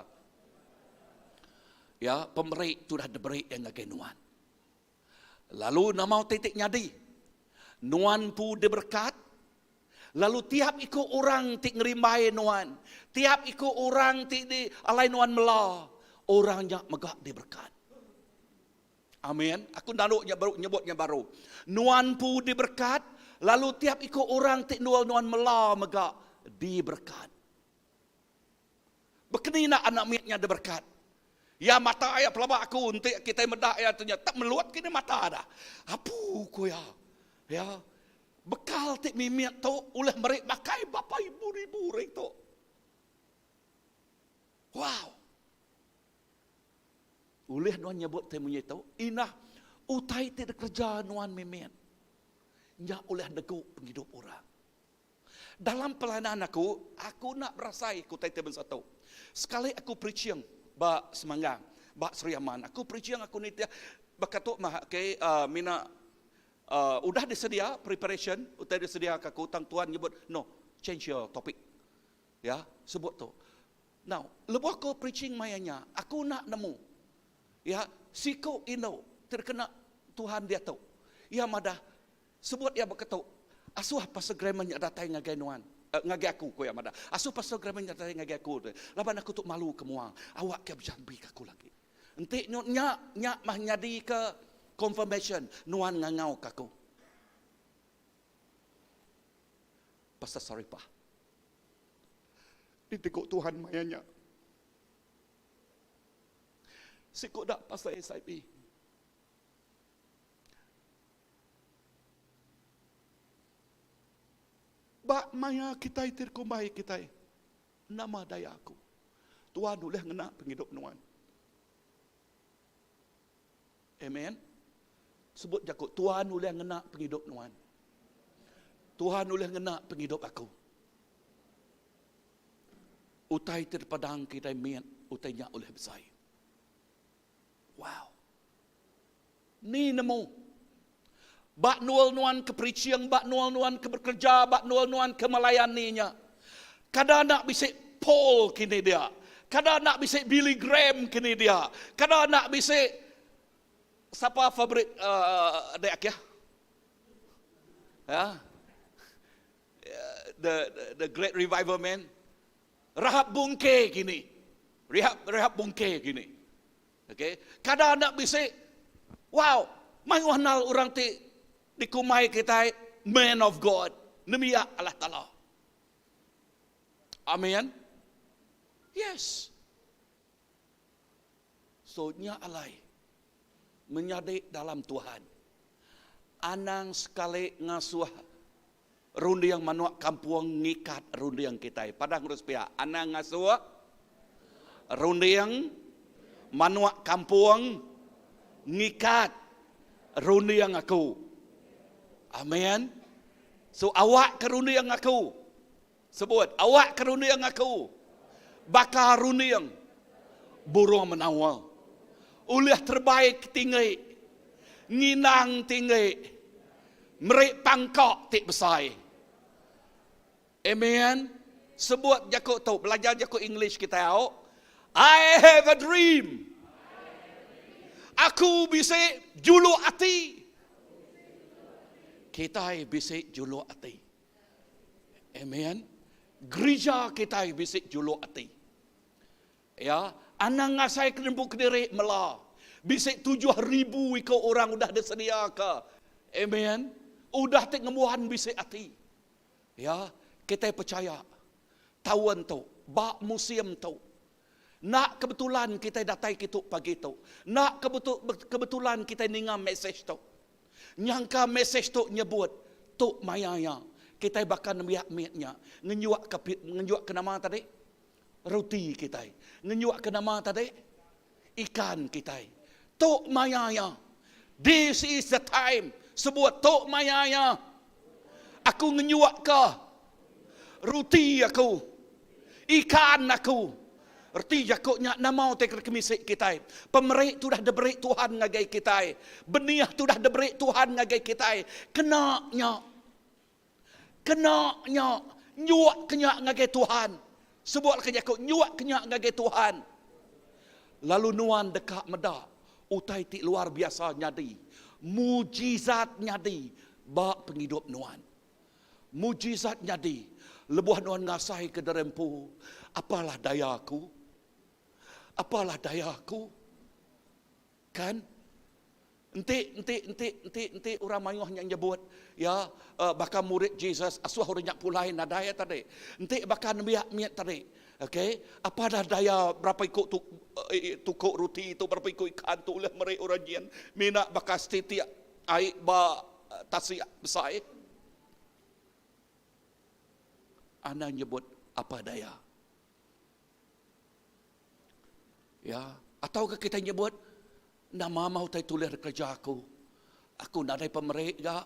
Ya, pemeri tu dah diberi iya ngagai nuan. Lalu nama utai ti nyadi? Nuan empu diberekat, lalu tiap iku orang ti ngerimbai nuan, tiap iku orang ti di alai nuan mela, orang nya mega diberekat. Amin. Aku nalu nya baru nyebut nya baru. Nuan empu diberekat, lalu tiap iku orang ti endur nuan mela mega diberekat. Bekeni enda anak mit nya diberekat? Iya mata iya pelaba aku enti kitai meda iya tu nya tak melut kini mata dah. Apu ku iya. Ya. Bekal ti mimit tu ulih meri makai bapa ibu ribu orang tu. Wow. Ulih nuan nyebut ti munyi tu, indah utai ti dikereja nuan mimit nya ulih negu pengidup orang. Dalam pelayanan aku, aku enda berasai ke utai ti bansa tu. Sekali aku preaching ba Semanggang, ba Sri Aman. Aku preaching aku nitih baka tu mah okay, uh, mina uh, udah disedia preparation, utai disedia ke aku tang tuan nyebut no, change your topic. Ya, sebut tu. Now, lebuh aku preaching maya nya, aku enda nemu. Ya, siku indu terkena Tuhan diatu. Iya madah Sebut iya baka tu, Asuh Pastor Graham nya datai ngagai nuan, ngagai aku, ku iya madah. Asuh Pastor Graham nya datai ngagai aku, laban aku tu malu ke mua, awak ke bejambi ke aku lagi. Enti nya, nya mah nyadika confirmation nuan ngangauka aku. Pastor Saripah. Ditegu Tuhan maya nya. Siku da Pastor SIP. Ba maya kitai ti dikumbai kitai nama daya aku. Tuan ulih ngena pengidup nuan. Amen. Sebut jaku Tuhan ulih ngena pengidup nuan. Tuhan ulih ngena pengidup aku. Utai ti dipadang kitai mit, utai nya ulih besai. Wow. Ni nemu. Ba nual nuan ke preaching, ba nual nuan ke bekerja, ba nual nuan ke melayani nya. Kada enda bisi Paul kini dia. Kada enda bisi Billy Graham kini dia. Kada enda bisi sapa favourite uh, dek ya? Ya. The, the the great revival man. Rahab Bungke kini. Rahab Rahab Bungke kini. Okey, kada enda bisi wow, mayuh nal orang ti dikumbai kitai man of God, nembiak Allah Taala. Amen. Yes. So nya alai menyadi dalam Tuhan. Anang sekali ngasuh runding manuk kampung ngikat runding kitai. Padah ngurus pia, anang ngasuh runding manuk kampung ngikat runding aku. Amen. So awak ke runding aku. Sebut, awak ke runding aku baka runding burung menawa. Ulih terebai ke tinggi, nginang tinggi, meri pangka ti besai. Amen. Sebut jaku tu, belajar jaku English kitai au. I have a dream. Aku bisi juluk ati. Kitai bisi juluk ati. Amen. Gerija kitai bisi juluk ati. Ya, anang ngasai ke nempu kediri mela. Bisi 7000 iku orang udah disediaka. Amen. Udah ti ngembuan bisi ati. Ya, kitai percaya taun tu, ba musim tu, enda kebetulan kitai datai kitu pagi tu. Enda kebetulan kitai ninga mesej tu. Nyangka mesej tu nyebut, tu maya iya kitai baka nembiak mit nya ngenyuakka ngenyuakka nama tadi? Roti kitai. Ngenyuakka nama tadi? Ikan kitai. Tu maya iya. This is the time. Sebut tu maya iya. Aku ngenyuakka roti aku. Ikan aku. Reti jaku nya nama utai ke dikemisi kitai. Pemeri ti udah diberi Tuhan ngagai kitai. Benih ti udah diberi Tuhan ngagai kitai. Kena nya. Kena nya. Nyuak ke nya ngagai Tuhan. Sebut ke jaku nyuak ke nya ngagai Tuhan. Lalu nuan deka meda utai ti luar biasa nyadi. Mujizat nyadi ba pengidup nuan. Mujizat nyadi lebuh nuan ngasaika diri empu, Apalah daya aku? Apalah daya aku? Kan? Enti enti enti enti enti orang mayuh nya nyebut ya baka murid Jesus asuh orang nya pulai nadai iya tadi. Enti baka nembiak mit tadi, okey, apa dah daya berapa iku tu tuku ruti tu berapa iku ikan tu ulih meri orang nyin mina baka setitik ai ba tasik besai. Anang nyebut apa daya. Ya, atau ke kita nyebut nama mah utai tulih kerja aku. Aku nadai pemeri ga.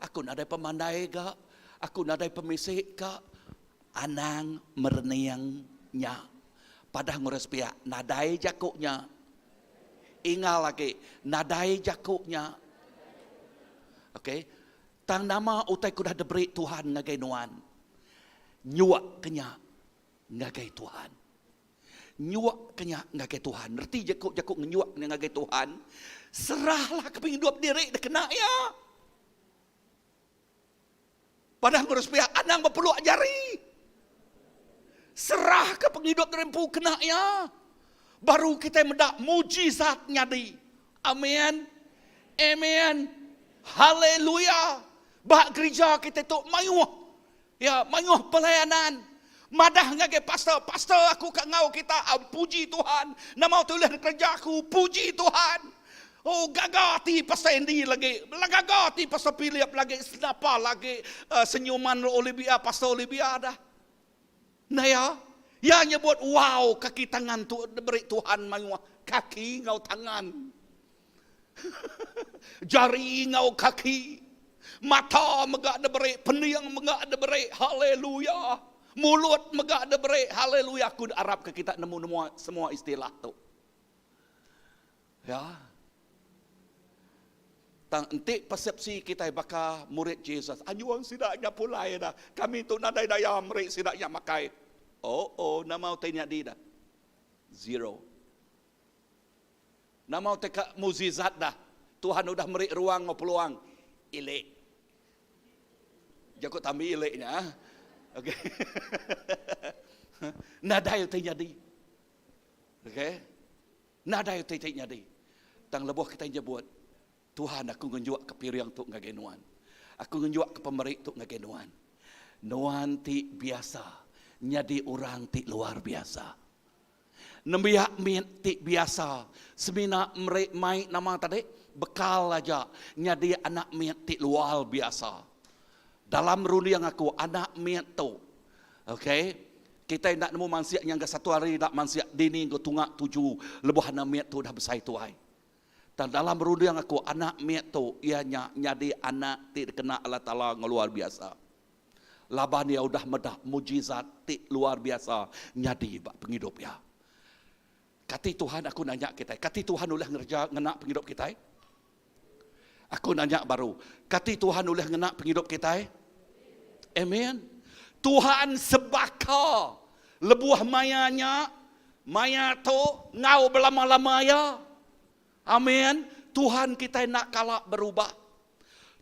Aku nadai pemandai ga. Aku nadai pemisi ga. Anang merening nya. Padah ngurus pia nadai jaku nya. Ingal agi nadai jaku nya. Okey. Tang nama utai ke udah diberi Tuhan ngagai nuan, nyuak ke nya ngagai Tuhan. Nyuak ke nya ngagai Tuhan. Reti jaku jaku ngenyuak nya ngagai Tuhan, serahlah ke pengidup diri dikena iya. Padah ngurus pia anang bepeluk jari. Serah ke pengidup diri empu kena iya. Baru kitai meda mujizat nyadi. Amen. Amen. Haleluya. Ba gerija kitai tu mayuh ya mayuh pelayanan. Madah ngagai pastor, pastor aku ka enggau kita, puji Tuhan. Nama utai ulih dikereja aku, puji Tuhan. Oh gaga ati Pastor Andy lagi, gaga ati Pastor Philip lagi, senapa lagi uh, senyuman Olivia, Pastor Olivia dah. Nah ya, ya nyebut wow kaki tangan tu diberi Tuhan mayuh kaki enggau tangan. Jari enggau kaki. Mata mega diberi, pening mega diberi. Haleluya. Mulut mega diberi. Haleluya. Aku arapka kita nemu-nemu semua istilah tu. Ya. Tang enti persepsi kitai baka murid Jesus, anjung sida nya pulai dah. Kami tu nadai daya meri sida nya makai. Oh, oh, nama utai nyadi dah? Zero. Nama utai ka mukjizat dah? Tuhan udah meri ruang enggau peluang. Ilik. Jaku tambi ilik nya. Okey. Nadai utai nyadi. Okey. Nadai utai ti nyadi. Tang lebuh kitai nyebut, Tuhan aku ngenjuk ke piring tu ngagai Nuan. Aku ngenjuk ke pemeri tu ngagai Nuan. Nuan ti biasa nyadi orang ti luar biasa. Nembiak mit ti biasa semina meri mai nama tadi bekal aja nyadi anak mit ti luar biasa. Dalam runding aku anak mit tu ok kitai enda nemu mansik nyangka satu hari ila mansik dini enggau tunga tuju lebuh anak mit tu udah besai tuai. Tang dalam runding aku anak mit tu iya nya nyadi anak ti dikena Allah Taala enggau luar biasa. Laban iya udah meda mujizat ti luar biasa nyadi ba pengidup iya. Kati Tuhan aku nanya kitai, kati Tuhan ulih ngereja ngena pengidup kitai? Aku nanya baru, kati Tuhan ulih ngena pengidup kitai? Amen. Tuhan sebaka lebuh maya nya, maya tu enggau belama-lama iya. Amen. Tuhan kitai enda kala berubah.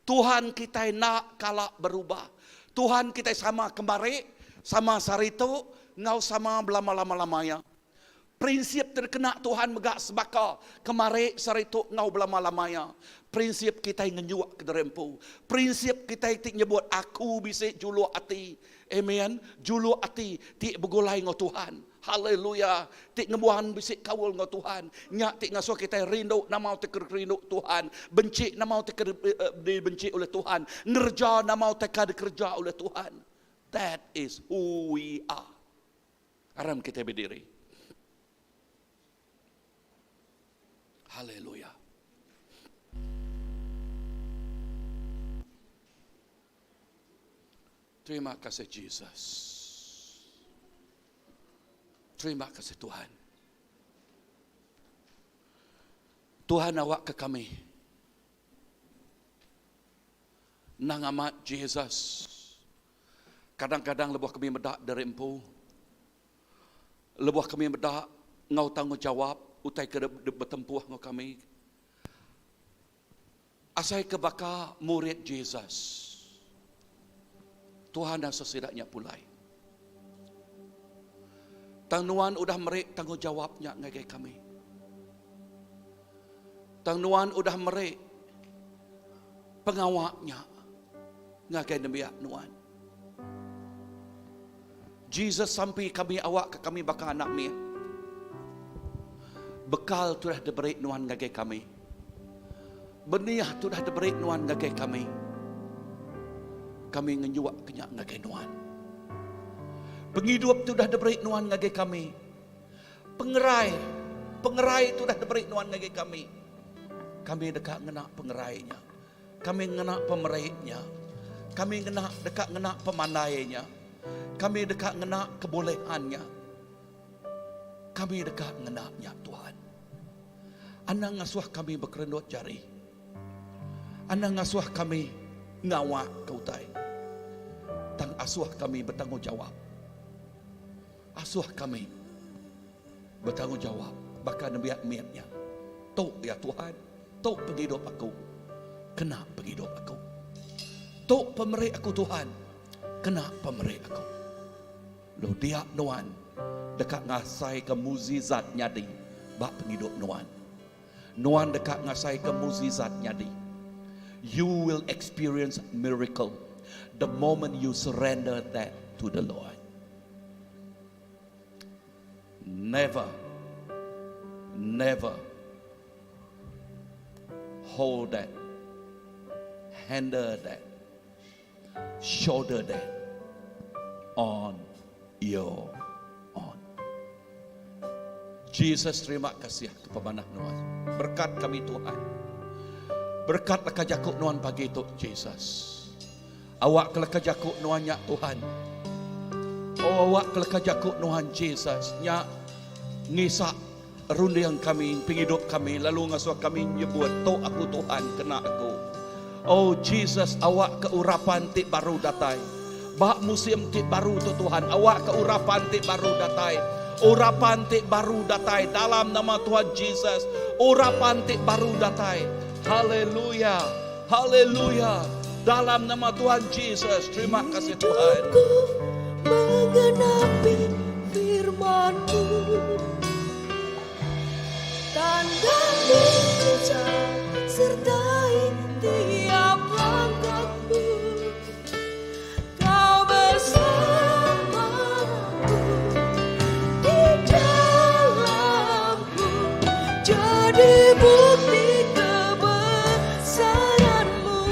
Tuhan kitai enda kala berubah. Tuhan kitai sama kemari, sama sehari tu, enggau sama belama-lama-lama iya. Prinsip ti dikena Tuhan mega sebaka kemari, sehari tu enggau belama-lama iya. Prinsip kitai ngenyuk kediri empu. Prinsip kitai ti nyebut aku bisi juluk ati. Amen. Juluk ati ti begulai enggau Tuhan. Haleluya. Ti ngembuan bisi kaul enggau Tuhan. Nya ti ngasuh kitai rindu nama utai ke dikerindu Tuhan. Benci nama utai ke dibenci oleh Tuhan. Ngereja nama utai ke dikereja oleh Tuhan. That is who we are. Aram kitai bediri. Haleluya. Terima kasih Jesus. Terima kasih Tuhan. Tuhan awak ke kami. Nang amat Jesus. Kadang-kadang lebuh kami meda dari empu. Lebuh kami meda ngau tanggungjawab utai ke betempuh ngau kami. Asai ke baka murid Jesus. Tuhan asuh sida nya pulai. Tang nuan udah meri tanggungjawab nya ngagai kami. Tang nuan udah meri pengawa nya ngagai nembiak nuan. Jesus sampi kami awak ke kami baka anak mit. Bekal tu dah diberi nuan ngagai kami. Benih tu dah diberi nuan ngagai kami. Kami ngenyuak ke nya ngagai nuan. Pengidup tu dah diberi nuan ngagai kami. Pengerai, pengerai tu dah diberi nuan ngagai kami. Kami deka ngena pengerai nya. Kami ngena pemeri nya. Kami ngena deka ngena pemandai nya. Kami deka ngena kebolehan nya. Kami deka ngena nya Tuhan. Anang ngasuh kami bekerendut jari. Anang ngasuh kami ngawak ke utai. Tang asuh kami betanggungjawab. Asuh kami betanggungjawab baka nembiak mit nya. Tu ya Tuhan, tu pengidup aku. Kena pengidup aku. Tu pemeri aku Tuhan, kena pemeri aku. Lalu dia nuan deka ngasaika mukjizat nyadi ba pengidup nuan. Nuan deka ngasaika mukjizat nyadi. You will experience miracle the moment you surrender that to the Lord. Never, never hold that, handle that, shoulder that on your own. Jesus terima kasih ke pemanah nuan. Berkat kami Tuhan. Berkat leka jaku nuan pagi tu Jesus. Awak ke leka jaku nuan nya Tuhan. Oh awak ke leka jaku nuan Jesus nya ngisak runding kami, pengidup kami lalu ngasuh kami nyebut tu aku Tuhan kena aku. Oh Jesus awak ke urapan ti baru datai. Ba musim ti baru tu Tuhan, awak ke urapan ti baru datai. Urapan ti baru datai dalam nama Tuhan Jesus. Urapan ti baru datai. Haleluya. Haleluya. Dalam nama Tuhan Jesus. Terima kasih Tuhan. Hidupku menggenapi firman-Mu. Tanda mujizat sertai tiap langkahku. Kau bersamaku di dalamku, jadi bukti kebesaran-Mu.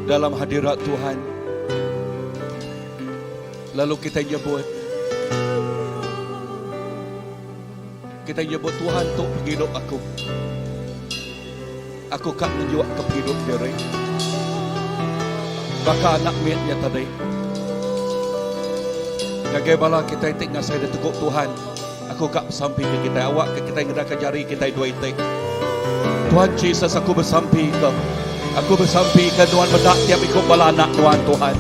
Dalam hadirat Tuhan. Lalu kita nyebut Kita nyebut Tuhan tu pengidup aku. Aku ka ngenjuk ke pengidup diri. Baka anak mit nya tadi. Ngagai bala kitai ti ngasai ditegup Tuhan, aku ka besampi ke kitai awak ke kitai ngedaka jari kitai dua iti. Tuhan Jesus aku besampi ke aku besampi ke nuan meda tiap iku bala anak nuan Tuhan.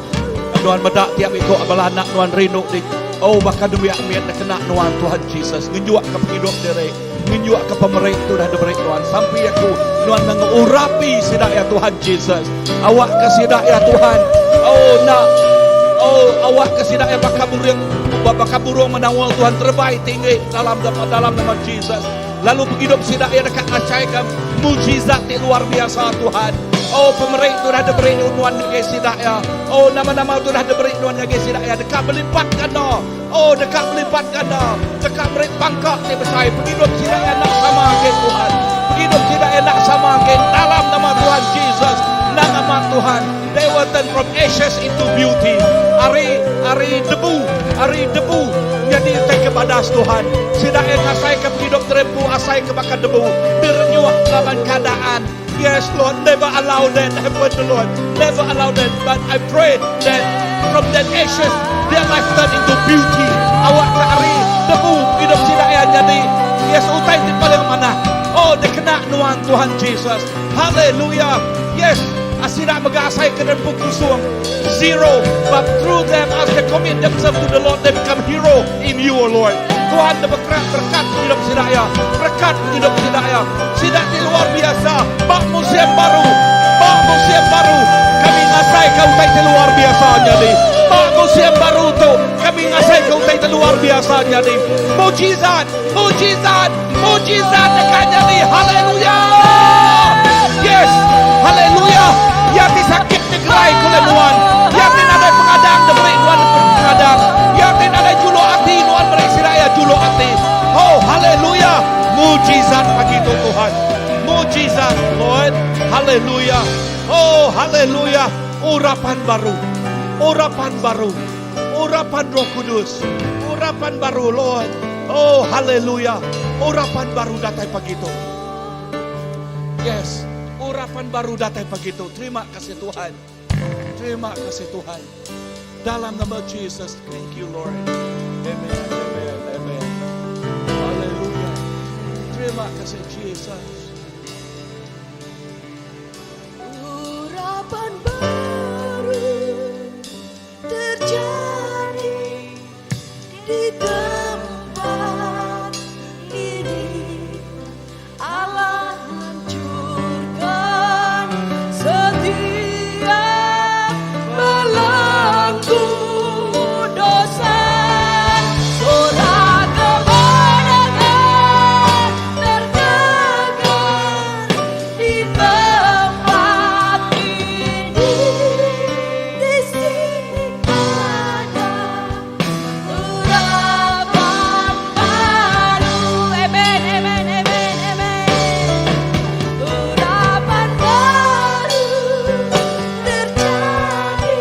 Nuan meda tiap iku bala anak nuan rindu di oh baka nembiak mit da kena nuan Tuhan Jesus ngenjuk ke pengidup diri ngenjuk ke pemeri tu dah diberi nuan. Sampi aku nuan mengurapi sida ya Tuhan Jesus. Awak ke sida ya Tuhan. Oh nak oh awak ke sida ya baka burung baka burung menawal Tuhan terbai tinggi dalam dalam nama Jesus. Lalu pengidup sida iya deka ngasaika mujizat ti luar biasa Tuhan. Oh pemeri tu dah diberi nuan ngagai sida iya. Oh nama-nama tu dah diberi nuan ngagai sida iya deka belipat ganda. Oh deka belipat ganda. Deka meri pangka ti besai. Pengidup sida iya enda sama agi Tuhan. Pengidup sida iya enda sama agi dalam nama Tuhan Jesus. Endang amat Tuhan. They were turned from ashes into beauty. Ari ari debu, ari debu nyadi utai ke badas Tuhan. Sida iya ngasaika pengidup terempu asai ke baka debu, direnyuh laban keadaan. Yes Lord, never allow that happen to Lord. Never allow that. But I pray that from that ashes their life turn into beauty. Awak ke ari debu pengidup sida iya nyadi yes utai ti paling manah. Oh dikena nuan Tuhan Jesus. Hallelujah. Yes, sida mega asai ke nempu kusung. Zero, but through them as they commit themselves to the Lord, they become hero in you, O Lord. Tuhan dah berkerak berkat hidup sida ya. Berkat hidup sida ya. Sida ti luar biasa. Ba musim baru. Ba musim baru. Kami ngasai ke utai ti luar biasa nyadi. Ba musim baru tu, kami ngasai ke utai ti luar biasa nyadi. Mujizat, mujizat, Mujizat deka nyadi. Haleluya! Yes! Haleluya! Iya ti sakit digerai ku ulih nuan. Iya ti nadai pengadang diberi nuan pengadang. Iya ti nadai juluk ati nuan meri sida iya juluk ati. Oh, haleluya! Mujizat pagi tu Tuhan. Mujizat, Lord. Haleluya. Oh, haleluya. Urapan baru. Urapan baru. Urapan Roh Kudus. Urapan baru Lord. Oh haleluya. Urapan baru datai pagi tu. Yes, urapan baru datai pagi tu. Terima kasih Tuhan. Terima kasih Tuhan. Dalam nama Jesus, thank you Lord. Amen, amen, amen. Haleluya. Terima kasih Jesus. Urapan baru terjadi di tempat ini. Allah hancurkan setiap belenggu dosa. Sorak kemenangan terdengar di tempat ini. Di sini ada urapan baru. Amen, amen, amen, amen. Urapan baru terjadi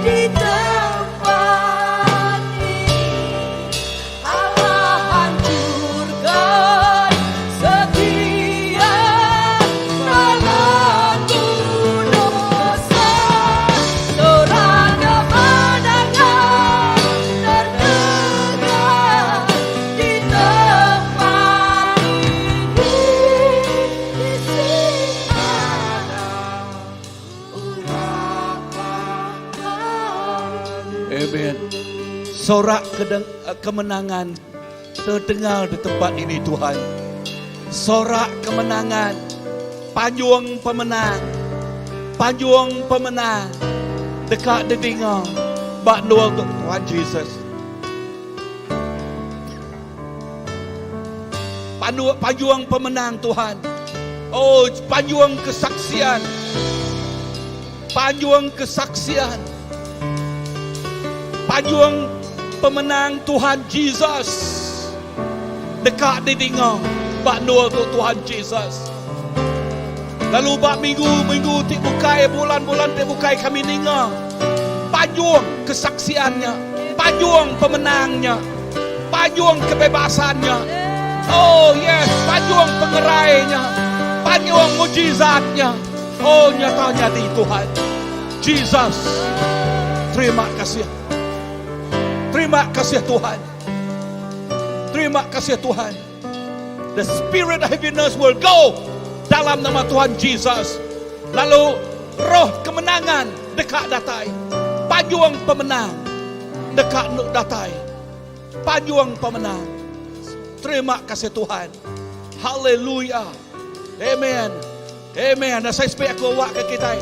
di tempat ini. Allah hancurkan setiap belenggu dosa. Sorak kemenangan terdengar di tempat ini. Di sini ada urapan baru. Amen. Sorak kemenangan terdengar di tempat ini Tuhan. Sorak kemenangan, panjung pemenang, panjung pemenang deka didinga ba endur tu Tuhan Jesus. Pandu panjung pemenang Tuhan. Oh, panjung kesaksian. Panjung kesaksian. Panjung pemenang Tuhan Jesus. Deka didinga ba endur tu Tuhan Jesus. Lalu ba minggu-minggu ti bukai, bulan-bulan ti bukai kami ninga panjung kesaksian nya, panjung pemenang nya, panjung kebebasan nya. Oh yes, panjung pengerai nya, panjung mujizat nya. Oh nyata nyadi Tuhan. Jesus. Terima kasih. Terima kasih Tuhan. Terima kasih Tuhan. The spirit of heaviness will go dalam nama Tuhan Jesus. Lalu roh kemenangan deka datai. Panjung pemenang deka datai. Panjung pemenang. Terima kasih Tuhan. Haleluya. Amen. Amen. Saya speak aku awak ke kita.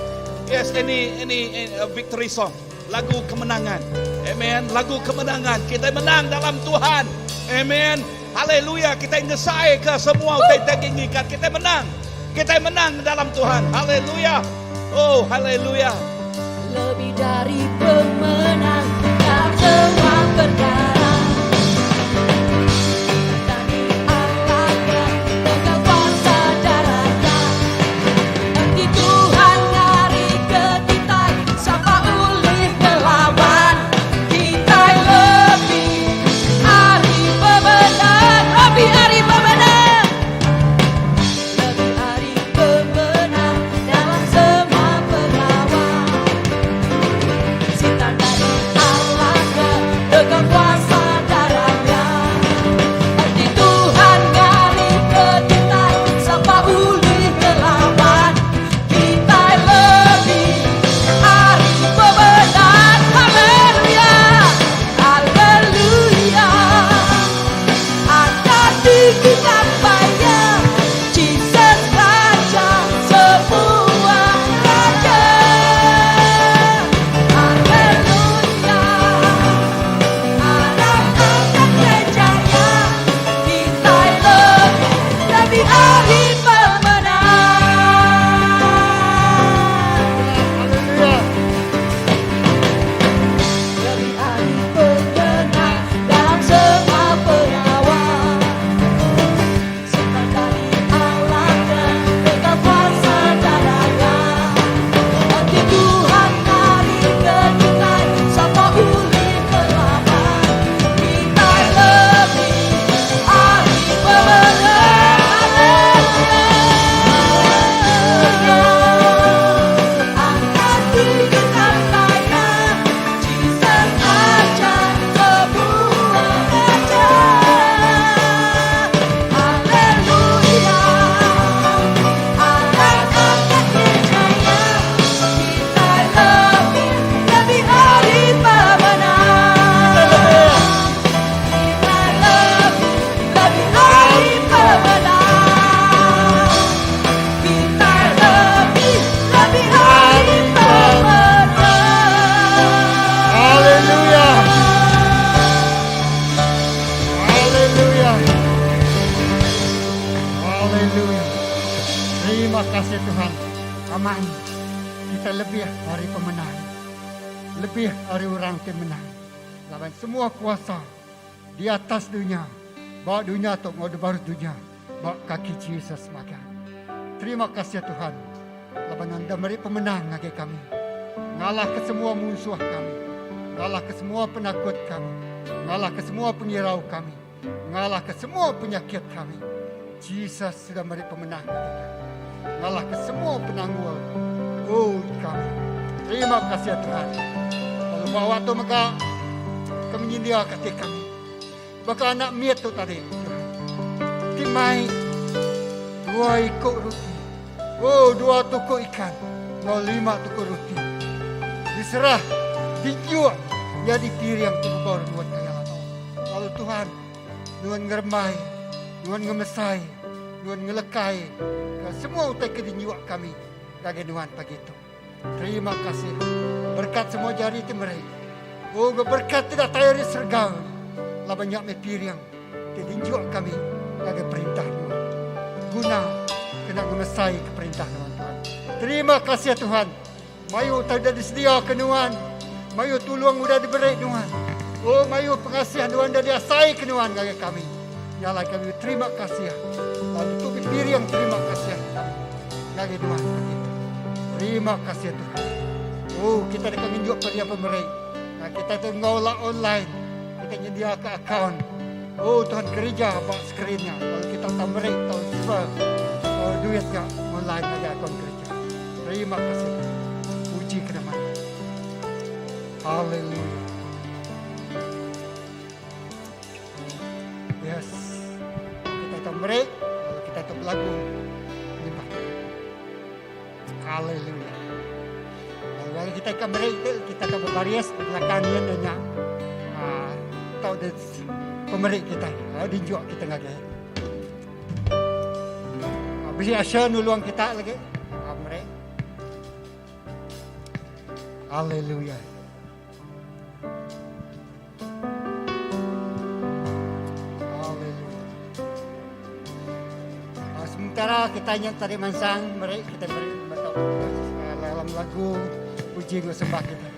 Yes, ini ini a victory song. Lagu kemenangan. Amen. Lagu kemenangan. Kita menang dalam Tuhan. Amen. Haleluya. Kita ngesai ke semua utai daging ikat. Kita menang. Kita menang dalam Tuhan. Haleluya. Oh, haleluya. Lebih dari pemenang dalam semua perkara. Tani alahkan dengan kuasa darahnya. Enti Tuhan ngari ke kita, siapa ulih melawan? Kita lebih ari pemenang, lebih ari pemenang. Lebih ari pemenang dalam semua perlawan. Sitan dari alahkan dengan kuasa darahnya. Enti Tuhan ngari ke kita, siapa ulih melawan? Kita lebih ari pemenang. Haleluya, haleluya. Angkat kita bayar, Jesus Raja semua raja. Haleluya. Anak angkat jaya, kita lebih lebih ari pemenang. Haleluya. Lebih ari pemenang dalam semua perlawan. Setan dari alahkan dengan kuasa darahnya. Enti Tuhan ngari ke kita, siapa ulih melawan? Kita lebih ari pemenang. Haleluya. Angkat kita kaya, Jesus Raja semua raja. Haleluya. Anak angkat jaya, kita lebih lebih ari pemenang. Kita lebih lebih ari pemenang. Kita lebih lebih ari pemenang. Haleluya. Haleluya. Haleluya. Terima kasih Tuhan. Aman. Kita lebih ari pemenang. Lebih ari orang ti menang. Laban semua kuasa di atas dunia. Ba dunia tu ngau baru dunia. Ba kaki Jesus maka. Terima kasih Tuhan. Laban anda meri pemenang ngagai kami. Ngalah ke semua musuh kami. Ngalah ke semua penakut kami. Ngalah ke semua pengirau kami. Ngalah ke semua penyakit kami. Jesus sudah meri pemenang ngagai kami. Ngalah ke semua penanggul. Oh kami. Terima kasih Tuhan. Lalu bawa tu maka kami nyindia kati kami. Baka anak miat tu tadi. Tuhan. Timai dua ikut roti. Oh, dua tuku ikan. Ngau lima tuku roti. Diserah, dijual jadi piring tu baru nuan kaya Lalu Tuhan, nuan ngeremai, nuan ngemesai, nuan ngelekai ke semua utai ke dinyuak kami ngagai nuan pagi tu. Terima kasih. Berkat semua jari ti meri. Oh, berkat tidak tayar di serga. Laban nyak me piring ti dijuak kami ngagai perintah nuan. Guna kena ngemesai ke perintah nuan Tuhan. Terima kasih Tuhan. Mayu utai dah disedia ke nuan. Mayu tulung udah diberi nuan. Oh, mayu pengasihan nuan dah diasai ke nuan ngagai kami. Nyalai kami terima kasih. Lalu tu piring terima kasih kami. ngagai nuan pagi tu. Terima kasih Tuhan. Oh, kita deka ngenjuk peria pemeri. Nah, kita tu ngolah online. Kita nyendia ke akaun. Oh, Tuhan kerja ba skrinnya. Lalu kita tak meri transfer oh, duitnya online ngagai akaun gereja. Terima kasih Tuhan. Puji ke nama Tuhan. Haleluya. Yes. Kita tak meri, lalu kita tak berlagu nyembah Tuhan. Haleluya. Lalu hari kita akan meri itu, kita akan berbaris di belakang dia dan nyak. Ah, tahu dia pemeri kita. Ah, dijuk kita ngagai. Ah, bisi asya nulung kita lagi. Ah, meri. Haleluya. Haleluya. Ah, sementara kita nya tadi mansang meri kita meri dalam lagu puji ngau sembah kita.